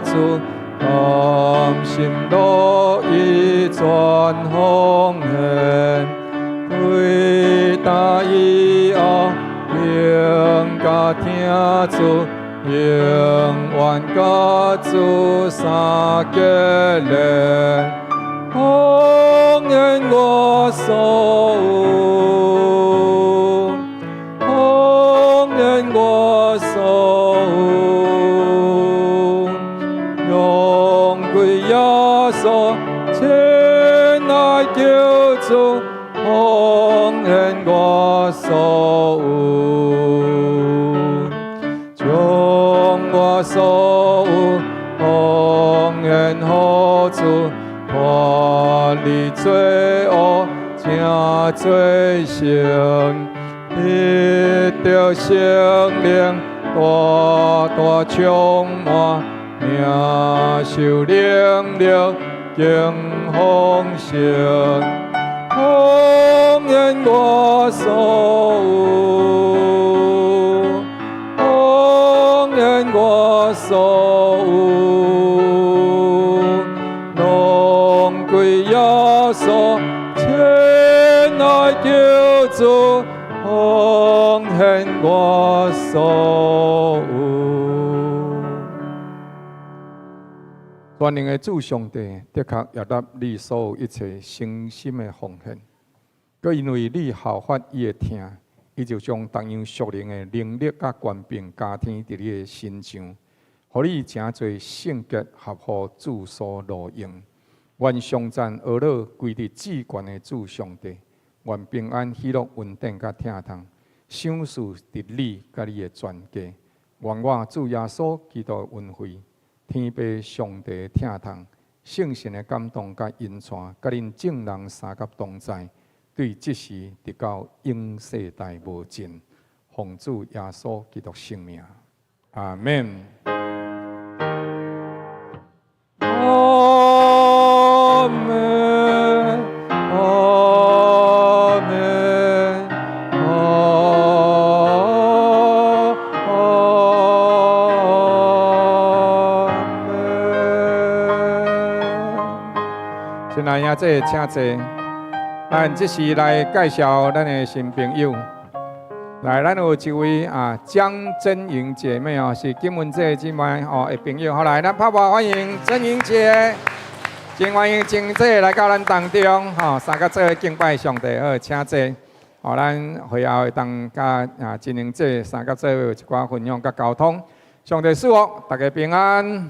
主，甘心樂意全奉獻，對今以後更加疼主，永遠佮主相結連，奉獻我所有，奉獻我所有，榮歸耶穌，親愛救主，奉獻我所有，將我所有奉獻予主，脫離罪惡，成做聖，得著聖靈大大充滿，領受能力更豐盛，奉獻我所有，奉獻我所有，榮歸耶穌，親愛救主，奉獻我所有。全能的主上帝，的確悅納你所有一切誠心的奉獻。閣因為你效法伊的疼，伊就將同樣屬靈的能力佮權柄加添佇你的身上，予你成做聖潔合乎主所樂用。願頌讚阿樂歸佇至懸的主上帝，願平安喜樂恩典佮疼痛，賞賜佇你佮你的全家。願我主耶穌基督的恩惠，天父上帝的疼痛，聖神的感動佮引帶，佮恁眾人相佮同在，對這時直到永世代無盡。奉主耶穌基督聖名，阿門。阿門，阿門，阿阿門。親愛兄弟，請坐。咱這時來介紹咱的新朋友。來，咱有一位啊江真瑩姐妹哦，是金文姐姊妹哦的朋友。好，來，咱拍鼓歡迎真瑩姐，真歡迎真姐來到咱當中，吼，相佮做伙敬拜上帝。好，請坐。好，咱會後會當佮啊真瑩姐相佮做伙有一寡分享佮溝通。上帝賜福，大家平安。